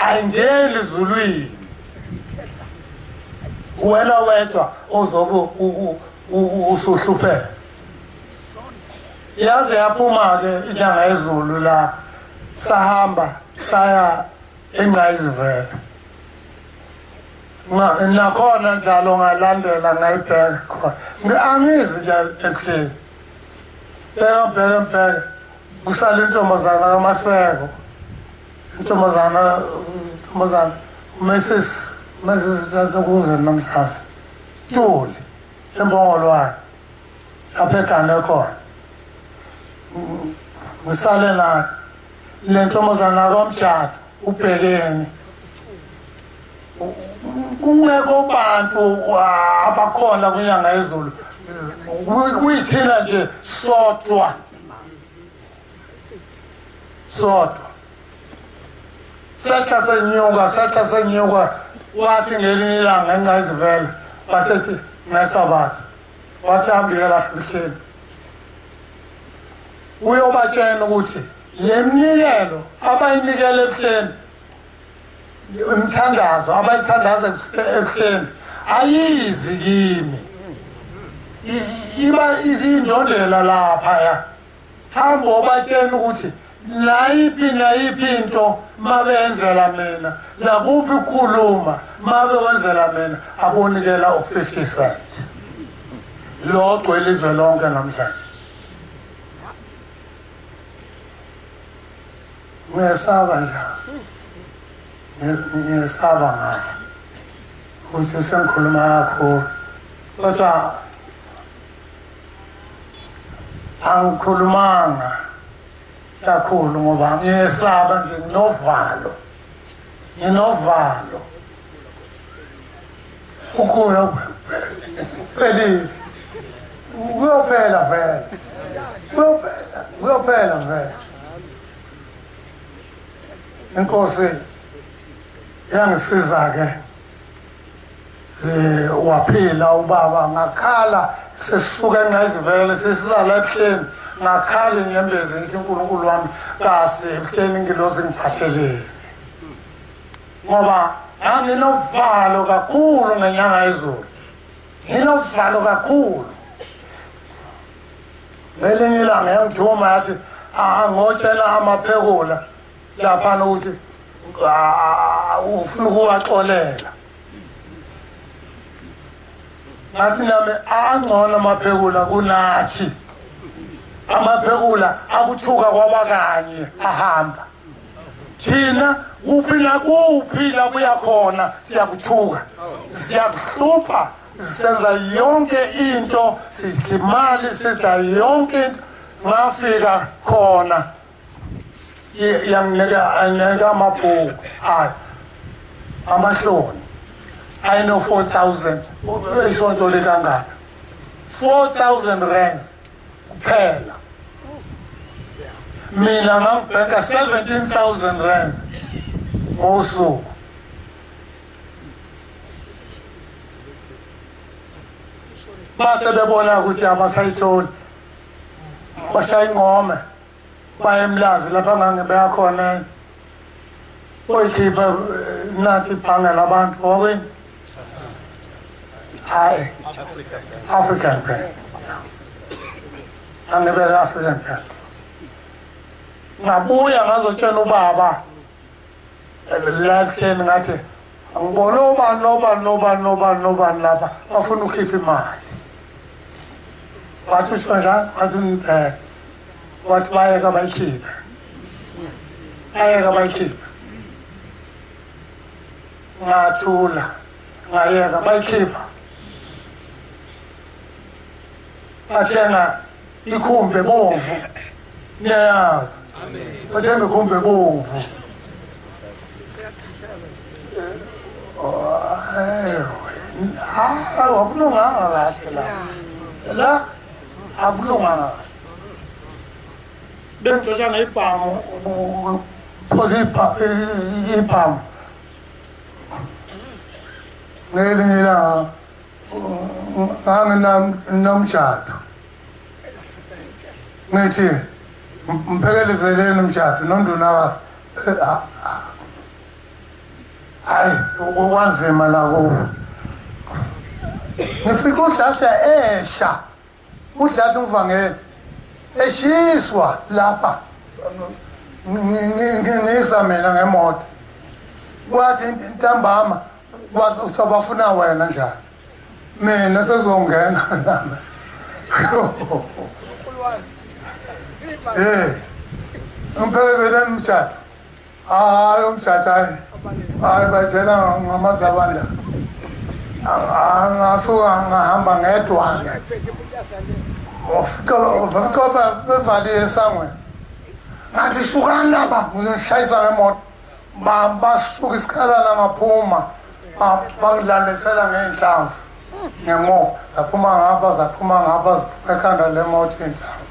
ayingeni ezulwini. Wena wedwa ozobe usuhlupheka. Yaze yaphuma-ke inyanga yezulu lapha, sahamba saya eNgqayizivele. Nakhona njalo ngalandela ngayibheka khona. Angizi nje ebuhleni. Bheka bheka bheka, kusale intombazana kaMaseko, intombazana intombazana Mrs. Mrs. namhlanje Ntuli embongolwane lapha egane khona. Ngisale naye le ntombazana kaMjado ubhekene, kungekho bantu abakhona kwinyanga yezulu Kuyithina nje sodwa. Sodwa. Sehla senyuka, sehla senyuka, wathi ngelinye ilanga engingayizivela, wasethi ngesabatha. Wathi hambile lapha ebuhleni. Uyobatshela ukuthi le mnikelo abayinikela ebuhleni, imithandazo abayithandaza ebuhleni ayizi kimi. Iba izindondela lapha. Hamba obatshela ukuthi nayiphi nayiphi into mabenzela mina, nakuphi ukukhuluma mabewenzela mina, abonikela u-50 cent. Lo ogcwele izwe lonke namhlanje. Ngiyesaba njalo. Ngiyesaba ngalo ukuthi sengikhuluma kakhulu, kodwa angikhulumanga kakhulu ngoba ngiyesaba nje, nginovalo, nginovalo. Ukhula kuphelile, kuyophela vele, kuyophela, kuyophela vele. Inkosi yangisiza ke, waphila ubaba. Ngakhala sesisuka engayizivele sesiza la ebuhleni, ngakhala inyembezi ngithi uNkulunkulu wami kasi ebuhleni ngilozi ngiphatheleni, ngoba nganginovalo kakhulu ngenyanga yezulu, nginovalo kakhulu. Ngelinye ilanga yangithuma yathi angotshela amaphekula laphana ukuthi ufuna ukuwaxolela. Ngathi nami angcono amaphekula kunathi. Amaphekula akuthuka kwabakanye ahamba. Thina kuphi nakuphi la kuya khona siyakuthuka, siyakuhlupha, senza yonke into, sidla imali, sidla yonke into. Ngafika khona yanginika amabhuku ayo amahloni ayino 4000 isonto likangaka, 4000 rand kuphela. Mina ngangibheka 17,000 rand ngosuku. Base bebona ukuthi abasayitholi, bashaya ingqome baye eMlazi lapha ngangibeka khona, oyikhipha nathi ibhange labantu okwini, hayi African Bank, angibeka African Bank. Ngabuya ngazotshela ubaba la ngathi angibona obani nobani nobani nobani nobani lapha bafuna ukukhipha imali. Wathi usho njani? Wathi ngibheke. Wathi bayeka bayikhiphe, bayeka bayikhiphe. Ngathula ngayeka, bayikhipha. Bathenga ikhumbi bomvu, niyayazi, bathenga ikhumbi bomvu. Akulunganga kahle la, la akulunganga kahle. Bengixoxa ngebhamu, phosa ibhamu. Ngelinye ilanga nganginomshado, ngithi mphekelezeleni umshado nonduna. Hayi, kwanzima la kuwo. Ngifika uDladla esha, uDladla umvangeli eshiswa lapha, ngisa mina ngemoto. Kwathi ntambama kwathiwa bafuna wena njani, mina sezongena nami. Umphekezeleni umshado. Hayi umshado, hayi hayi, bayithela ngamazabanda. Ngasuka ngahamba ngedwana, wafica bevalile esangweni. Ngathi sukani lapha, ngizonishayisa ngemoto. Basuka isikhalana ngaphuma, bangilandisela ngey'nhlamvu. Ngemuva zaphuma ngapha zaphuma ngapha ekhanda lemoto inhlamvu.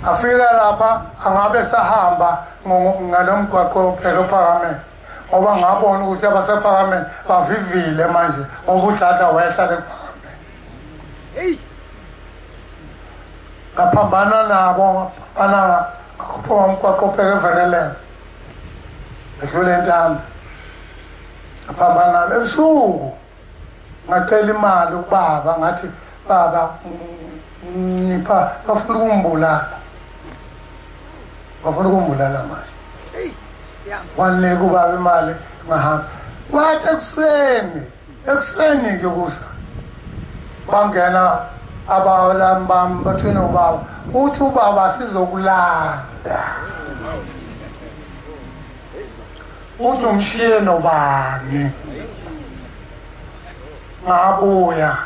Afika lapha angabe sahamba ngalomgwaqo ophela uphakameni ngoba ngabona ukuthi abasephakameni bavivile manje ngoba uDladla wehla lekuphakameni. Ngaphambana nabo ngaphambana ngakhuphuka umgwaqo opheke eVerelem ngedlula eNtando ngaphambana nabo ebusuku. Ngacela imali ubaba ngathi baba ngipha bafuna ukumbulala bafuna ukumbulala manje. Wanika ubaba imali ngahamba. Wathi ekuseni nje kusa bangena abalami bami bathina ubaba uthi ubaba sizokulanda uthi umshiye nobani. Ngabuya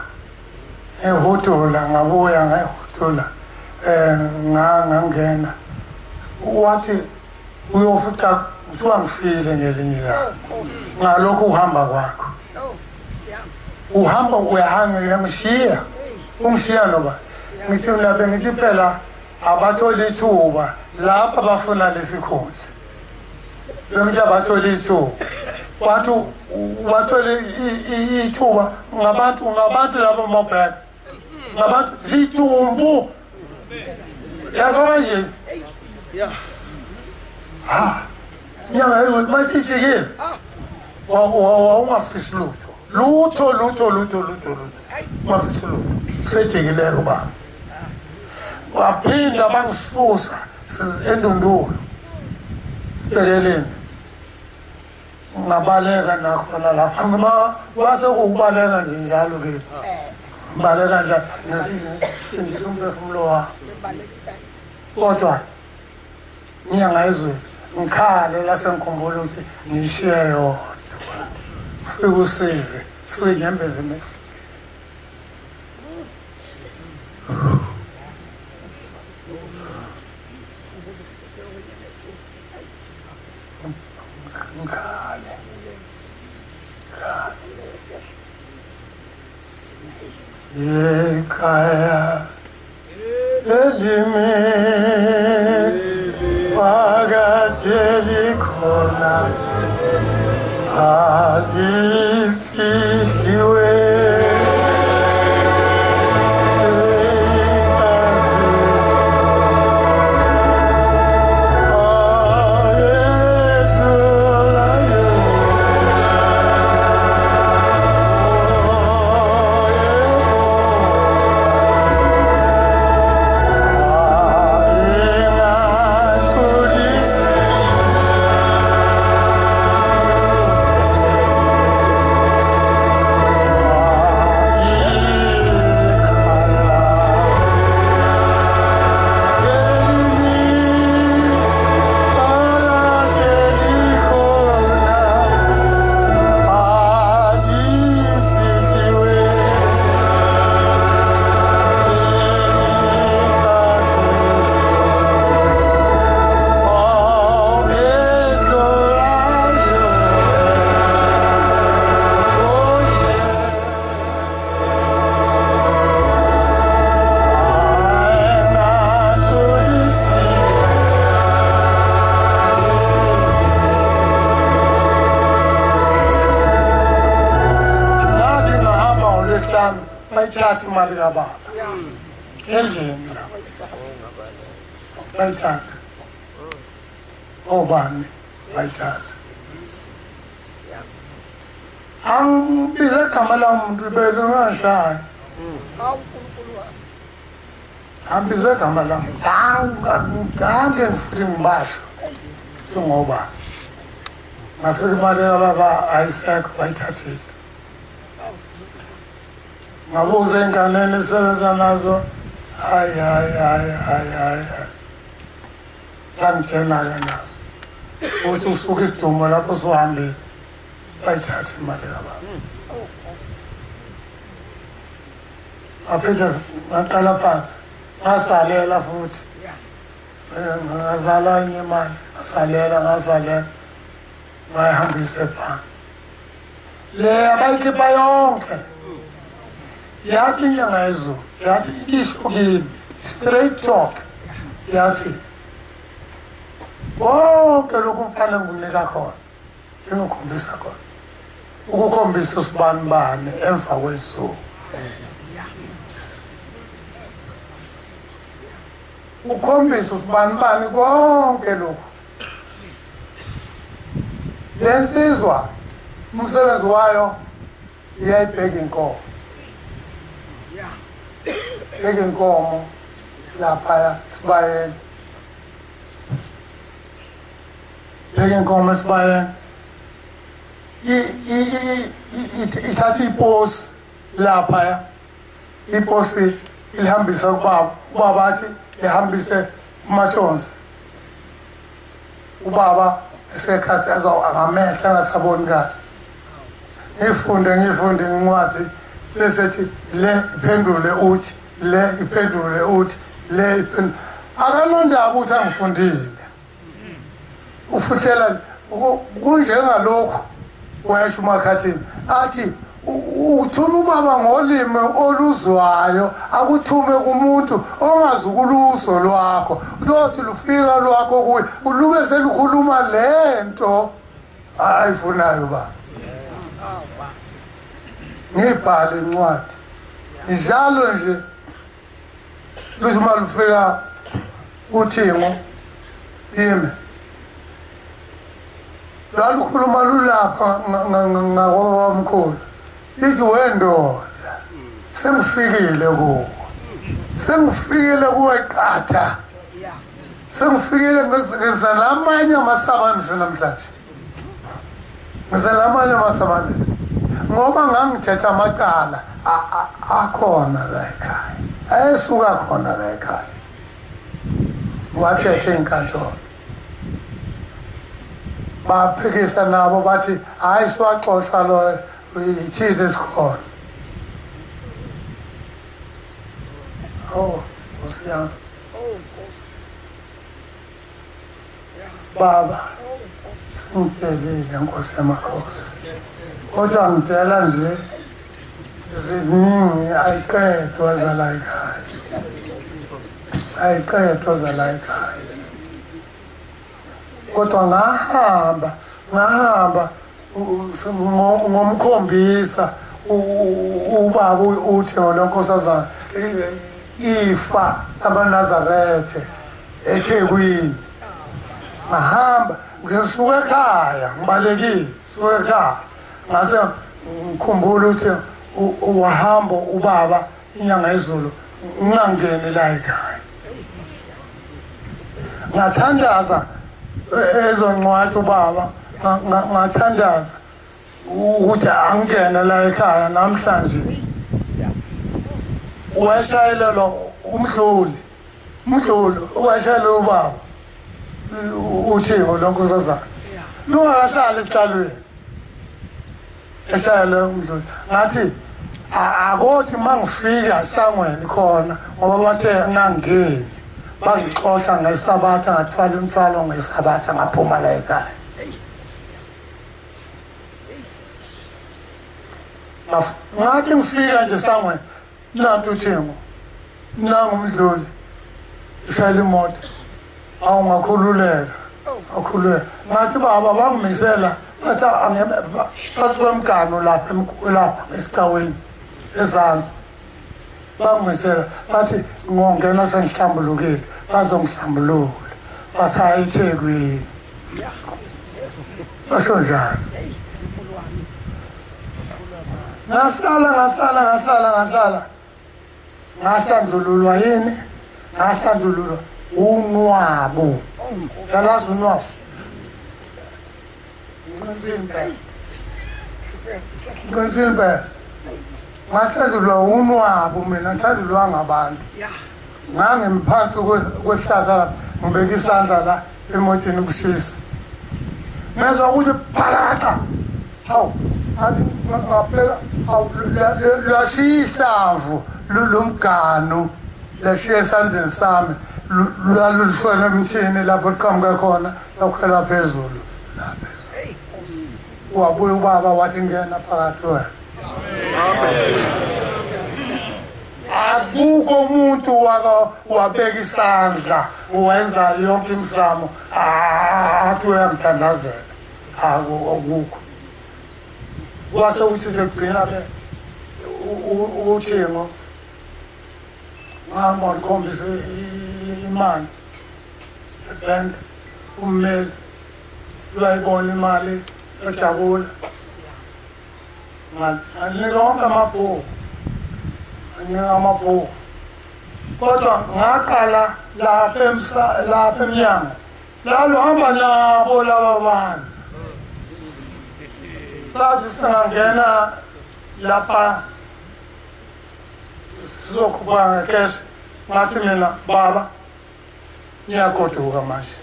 ehudula ngabuya ngehudula ngangena wathi uyofica kuthiwa ngifile ngelinye ilanga ngalokho uhamba kwakho uhamba uyahamba uyamshiya umshiya noba ngithi lapha ngithi phela abathola ithuba lapha bafuna lesikhundla ngithi abathola ithuba wathi wathole ithuba ngabantu labo mabheka ngabantu zithumbu yazona nje ha nyanga masijikile wawungafisi lutho lutho lutho lutho lutho lutho ungafisi lutho sejikile ubaba waphinda bangisusa endundulo sibhekeleni ngabaleka nakhona lapha wase kubaleka nje njalo ke baleka nje ngisindisa umphefumulo wami kodwa inyanga yezulu ngikhale la sengikhumbula ukuthi ngishiye yodwa fike usize fike inyembezi emehlweni. Ngikhale ekhaya elimi phakathi likhona alifidiwe bayithatha imali kababa endlini lapho bayithatha obani bayithatha angibize igama lamuntu belungashayi angibize igama lamuntu ngange ngifike ngibasho ngoba ngafika imali kababa ayisekho bayithathile. Ngabuza enganeni esebenza nazo hayi hayi hayi hayi hayi zangitshela-ke nazo ukuthi usuke isidumo lapho usuhambile bayithathe imali kababa. Ngaphinde ngaqala phansi ngasalela futhi ngazala enye imali ngasalela ngayihambisa ebhange. Le abayikhipha yonke. Yathi inyanga yezulu, yathi isho kimi straight talk, yathi konke lokhu kufanele ngikunika khona, engikhombisa khona, ukukhombisa usibani bani emva kwesuku. Ukhombisa usibani bani konke lokhu. Lensizwa umsebenzi wayo iyayibheka inkomo. Bheka inkomo lapha esibayeni. Bheka inkomo esibayeni. Ithatha iposi lapha, iposi ilihambisa kubaba, ubaba athi lihambise kumathonsi. Ubaba esekhathi akamehla angasaboni kahle. Ngifunde incwadi bese ethi le iphendule uthi, le iphendule uthi, le iphendule. Akanondaba ukuthi angifundile. Ufuhlela kunjengalokhu wayesho uMakhathini athi uthuma ubaba ngolimi oluzwayo, akuthume kumuntu ongazukuluzo lwakho, lothi lufika lwakho kuye ulube selukhuluma lento ayifunayo baba. Ngibhale incwadi njalo nje luthi uma lufika uthingo ime lwalukhuluma lulapha ngakwabamkhulu lithi wendoda sengifikile kuwe, sengifikile kuwe qatha, sengifikile ngizelamanye amasabanisi namhlanje, ngizelamanye amasabanisi ngoba ngangithetha amacala akhona la ekhaya, ayesuka khona la ekhaya, wathethe inkantolo. Baphikisa nabo bathi hayi siwaxosha lo ithini esikhona. Oh Nkosi yami, baba sengitelile Nkosi yamakhosi, kodwa ngitela nje ziningi ayiqedwa zala ekhaya, ayiqedwa zala ekhaya. Kodwa ngahamba ngomkhombisa ubaba uthi ngonkosazana ifa amaNazarethe eThekwini. Ngahamba ngisuka ekhaya ngibalekile, suka ekhaya ngase ngikhumbula ukuthi wahamba ubaba inyanga yezulu ngingangeni la ekhaya. Ngathandaza ezoncwadi ubaba, ngathandaza ukuthi angene la ekhaya namhlanje. Washayelelwa umdluli, washayelelwa ubaba uthingo lonkosazana lungakahlali esihlalweni, eshayelwe umdluli. Ngathi akothi mangifika esangweni khona ngoba bathe ngangeni, bangixosha ngesabatha, ngathwala umthwalo ngesabatha ngaphuma la ekhaya. Ngathi ngifika nje esangweni, nantu uthingo, nangu umdluli ishayela imoto, awu ngakhululeka, ngakhululeka. Ngathi baba bangimisela bathi phakathi kwemgano lapha lapha esicaweni ezansi, bangimisela bathi ngongena sengihlambulukile, bazongihlambulula basaya eThekwini. Basho njalo. Ngahlala ngahlanjululwa yini? Ngahlanjululwa unwabu. Yalazi unwabu? Ngiqinisile impela. Ngahlanjululwa unwabu mina, ngihlanjululwa ngabantu. Ngangimphasi kwesihlahla lapha, ngibeka isandla la emotini kushisa. Ngezwa ukuthi phakaqa. Hawu, ngathi ngaphela, hawu lwashiya ihlamvu lomganu lashiya esandleni sami, lwalushona emthini lapho liqhamuke khona, lakhwela phezulu la phezulu. Wabuya ubaba wathi ngena phakathi wena. Akukho umuntu wabeka isandla wenza yonke imizamo athi uyamthandazela, akukho. Kwase uthi sekugcina ke uthingo ngihamba ngikhombisa imali ebhenki, ummeli uyayibona imali ejabula, nganika wonke amabhuku, nganika amabhuku. Kodwa ngaqala lapha emnyango lalo hamba nabo laba bantu, sathi singangena lapha sizokhuphuka ngekesi, ngathi mina baba ngiyagoduka manje.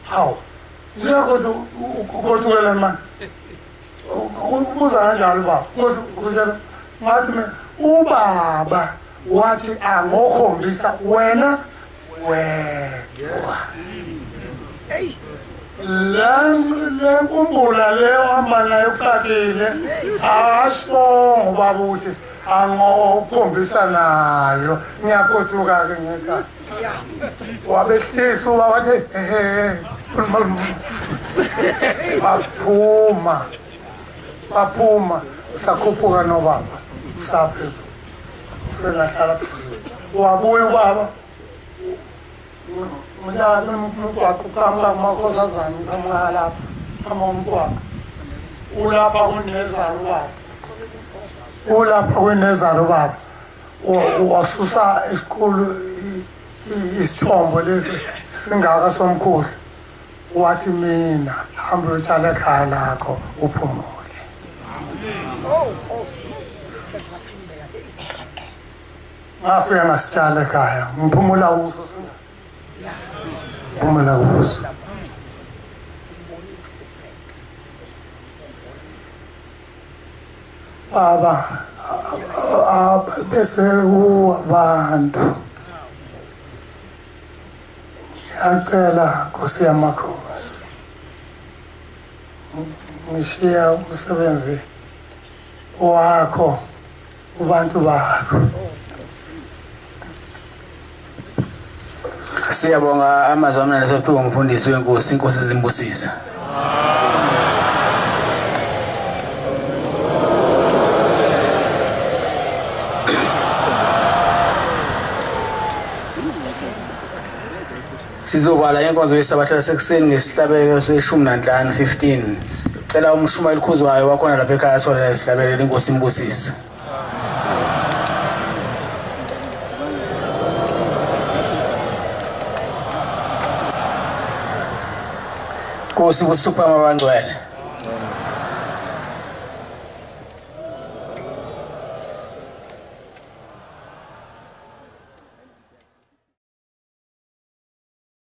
Hawu, uyagoduka manje, ubuza kanjalo baba, ngathi mina ubaba wathi angokhombisa wena wedwa. Le nkumbula leyo hamba nayo uqakile, ashongo ubaba ukuthi angokhombisa nayo, ngiyagoduka-ke ngekhaya. Wabehlisa ubaba wathi baphuma, baphuma, sakhuphuka nobaba saphezulu, ngahlala phezulu. Wabuya ubaba mina umgwaqo uqhamuka kumakhosazane, uqhamuka lapha, qhamuka umgwaqo ulapha kunezalo ubaba, ulapha kunezalo ubaba. Wasusa isikhulu isithombo lesi singaka somkhulu, wathi mina hamba uyotshala ekhaya lakho uphumule. Ngafika ngasitshala ekhaya, ngiphumula kuso, ngiphumula kuso. Baba bese kuwabantu, ngiyacela Nkosi yamakhosi, ngishiya umsebenzi wakho kubantu bakho. Siyabonga amazwi amnandi esophiwe ngumfundisi wenkosi, inkosi zimbusise. Sizovala inkonzo yesabatha lasekuseni ngesihlabelelo se-15 15. Cela umshumayeli Khuzwayo wakhona lapha ekhaya asondele isihlabelelo, inkosi imbusise. Nkosi kusupha mabangcwele.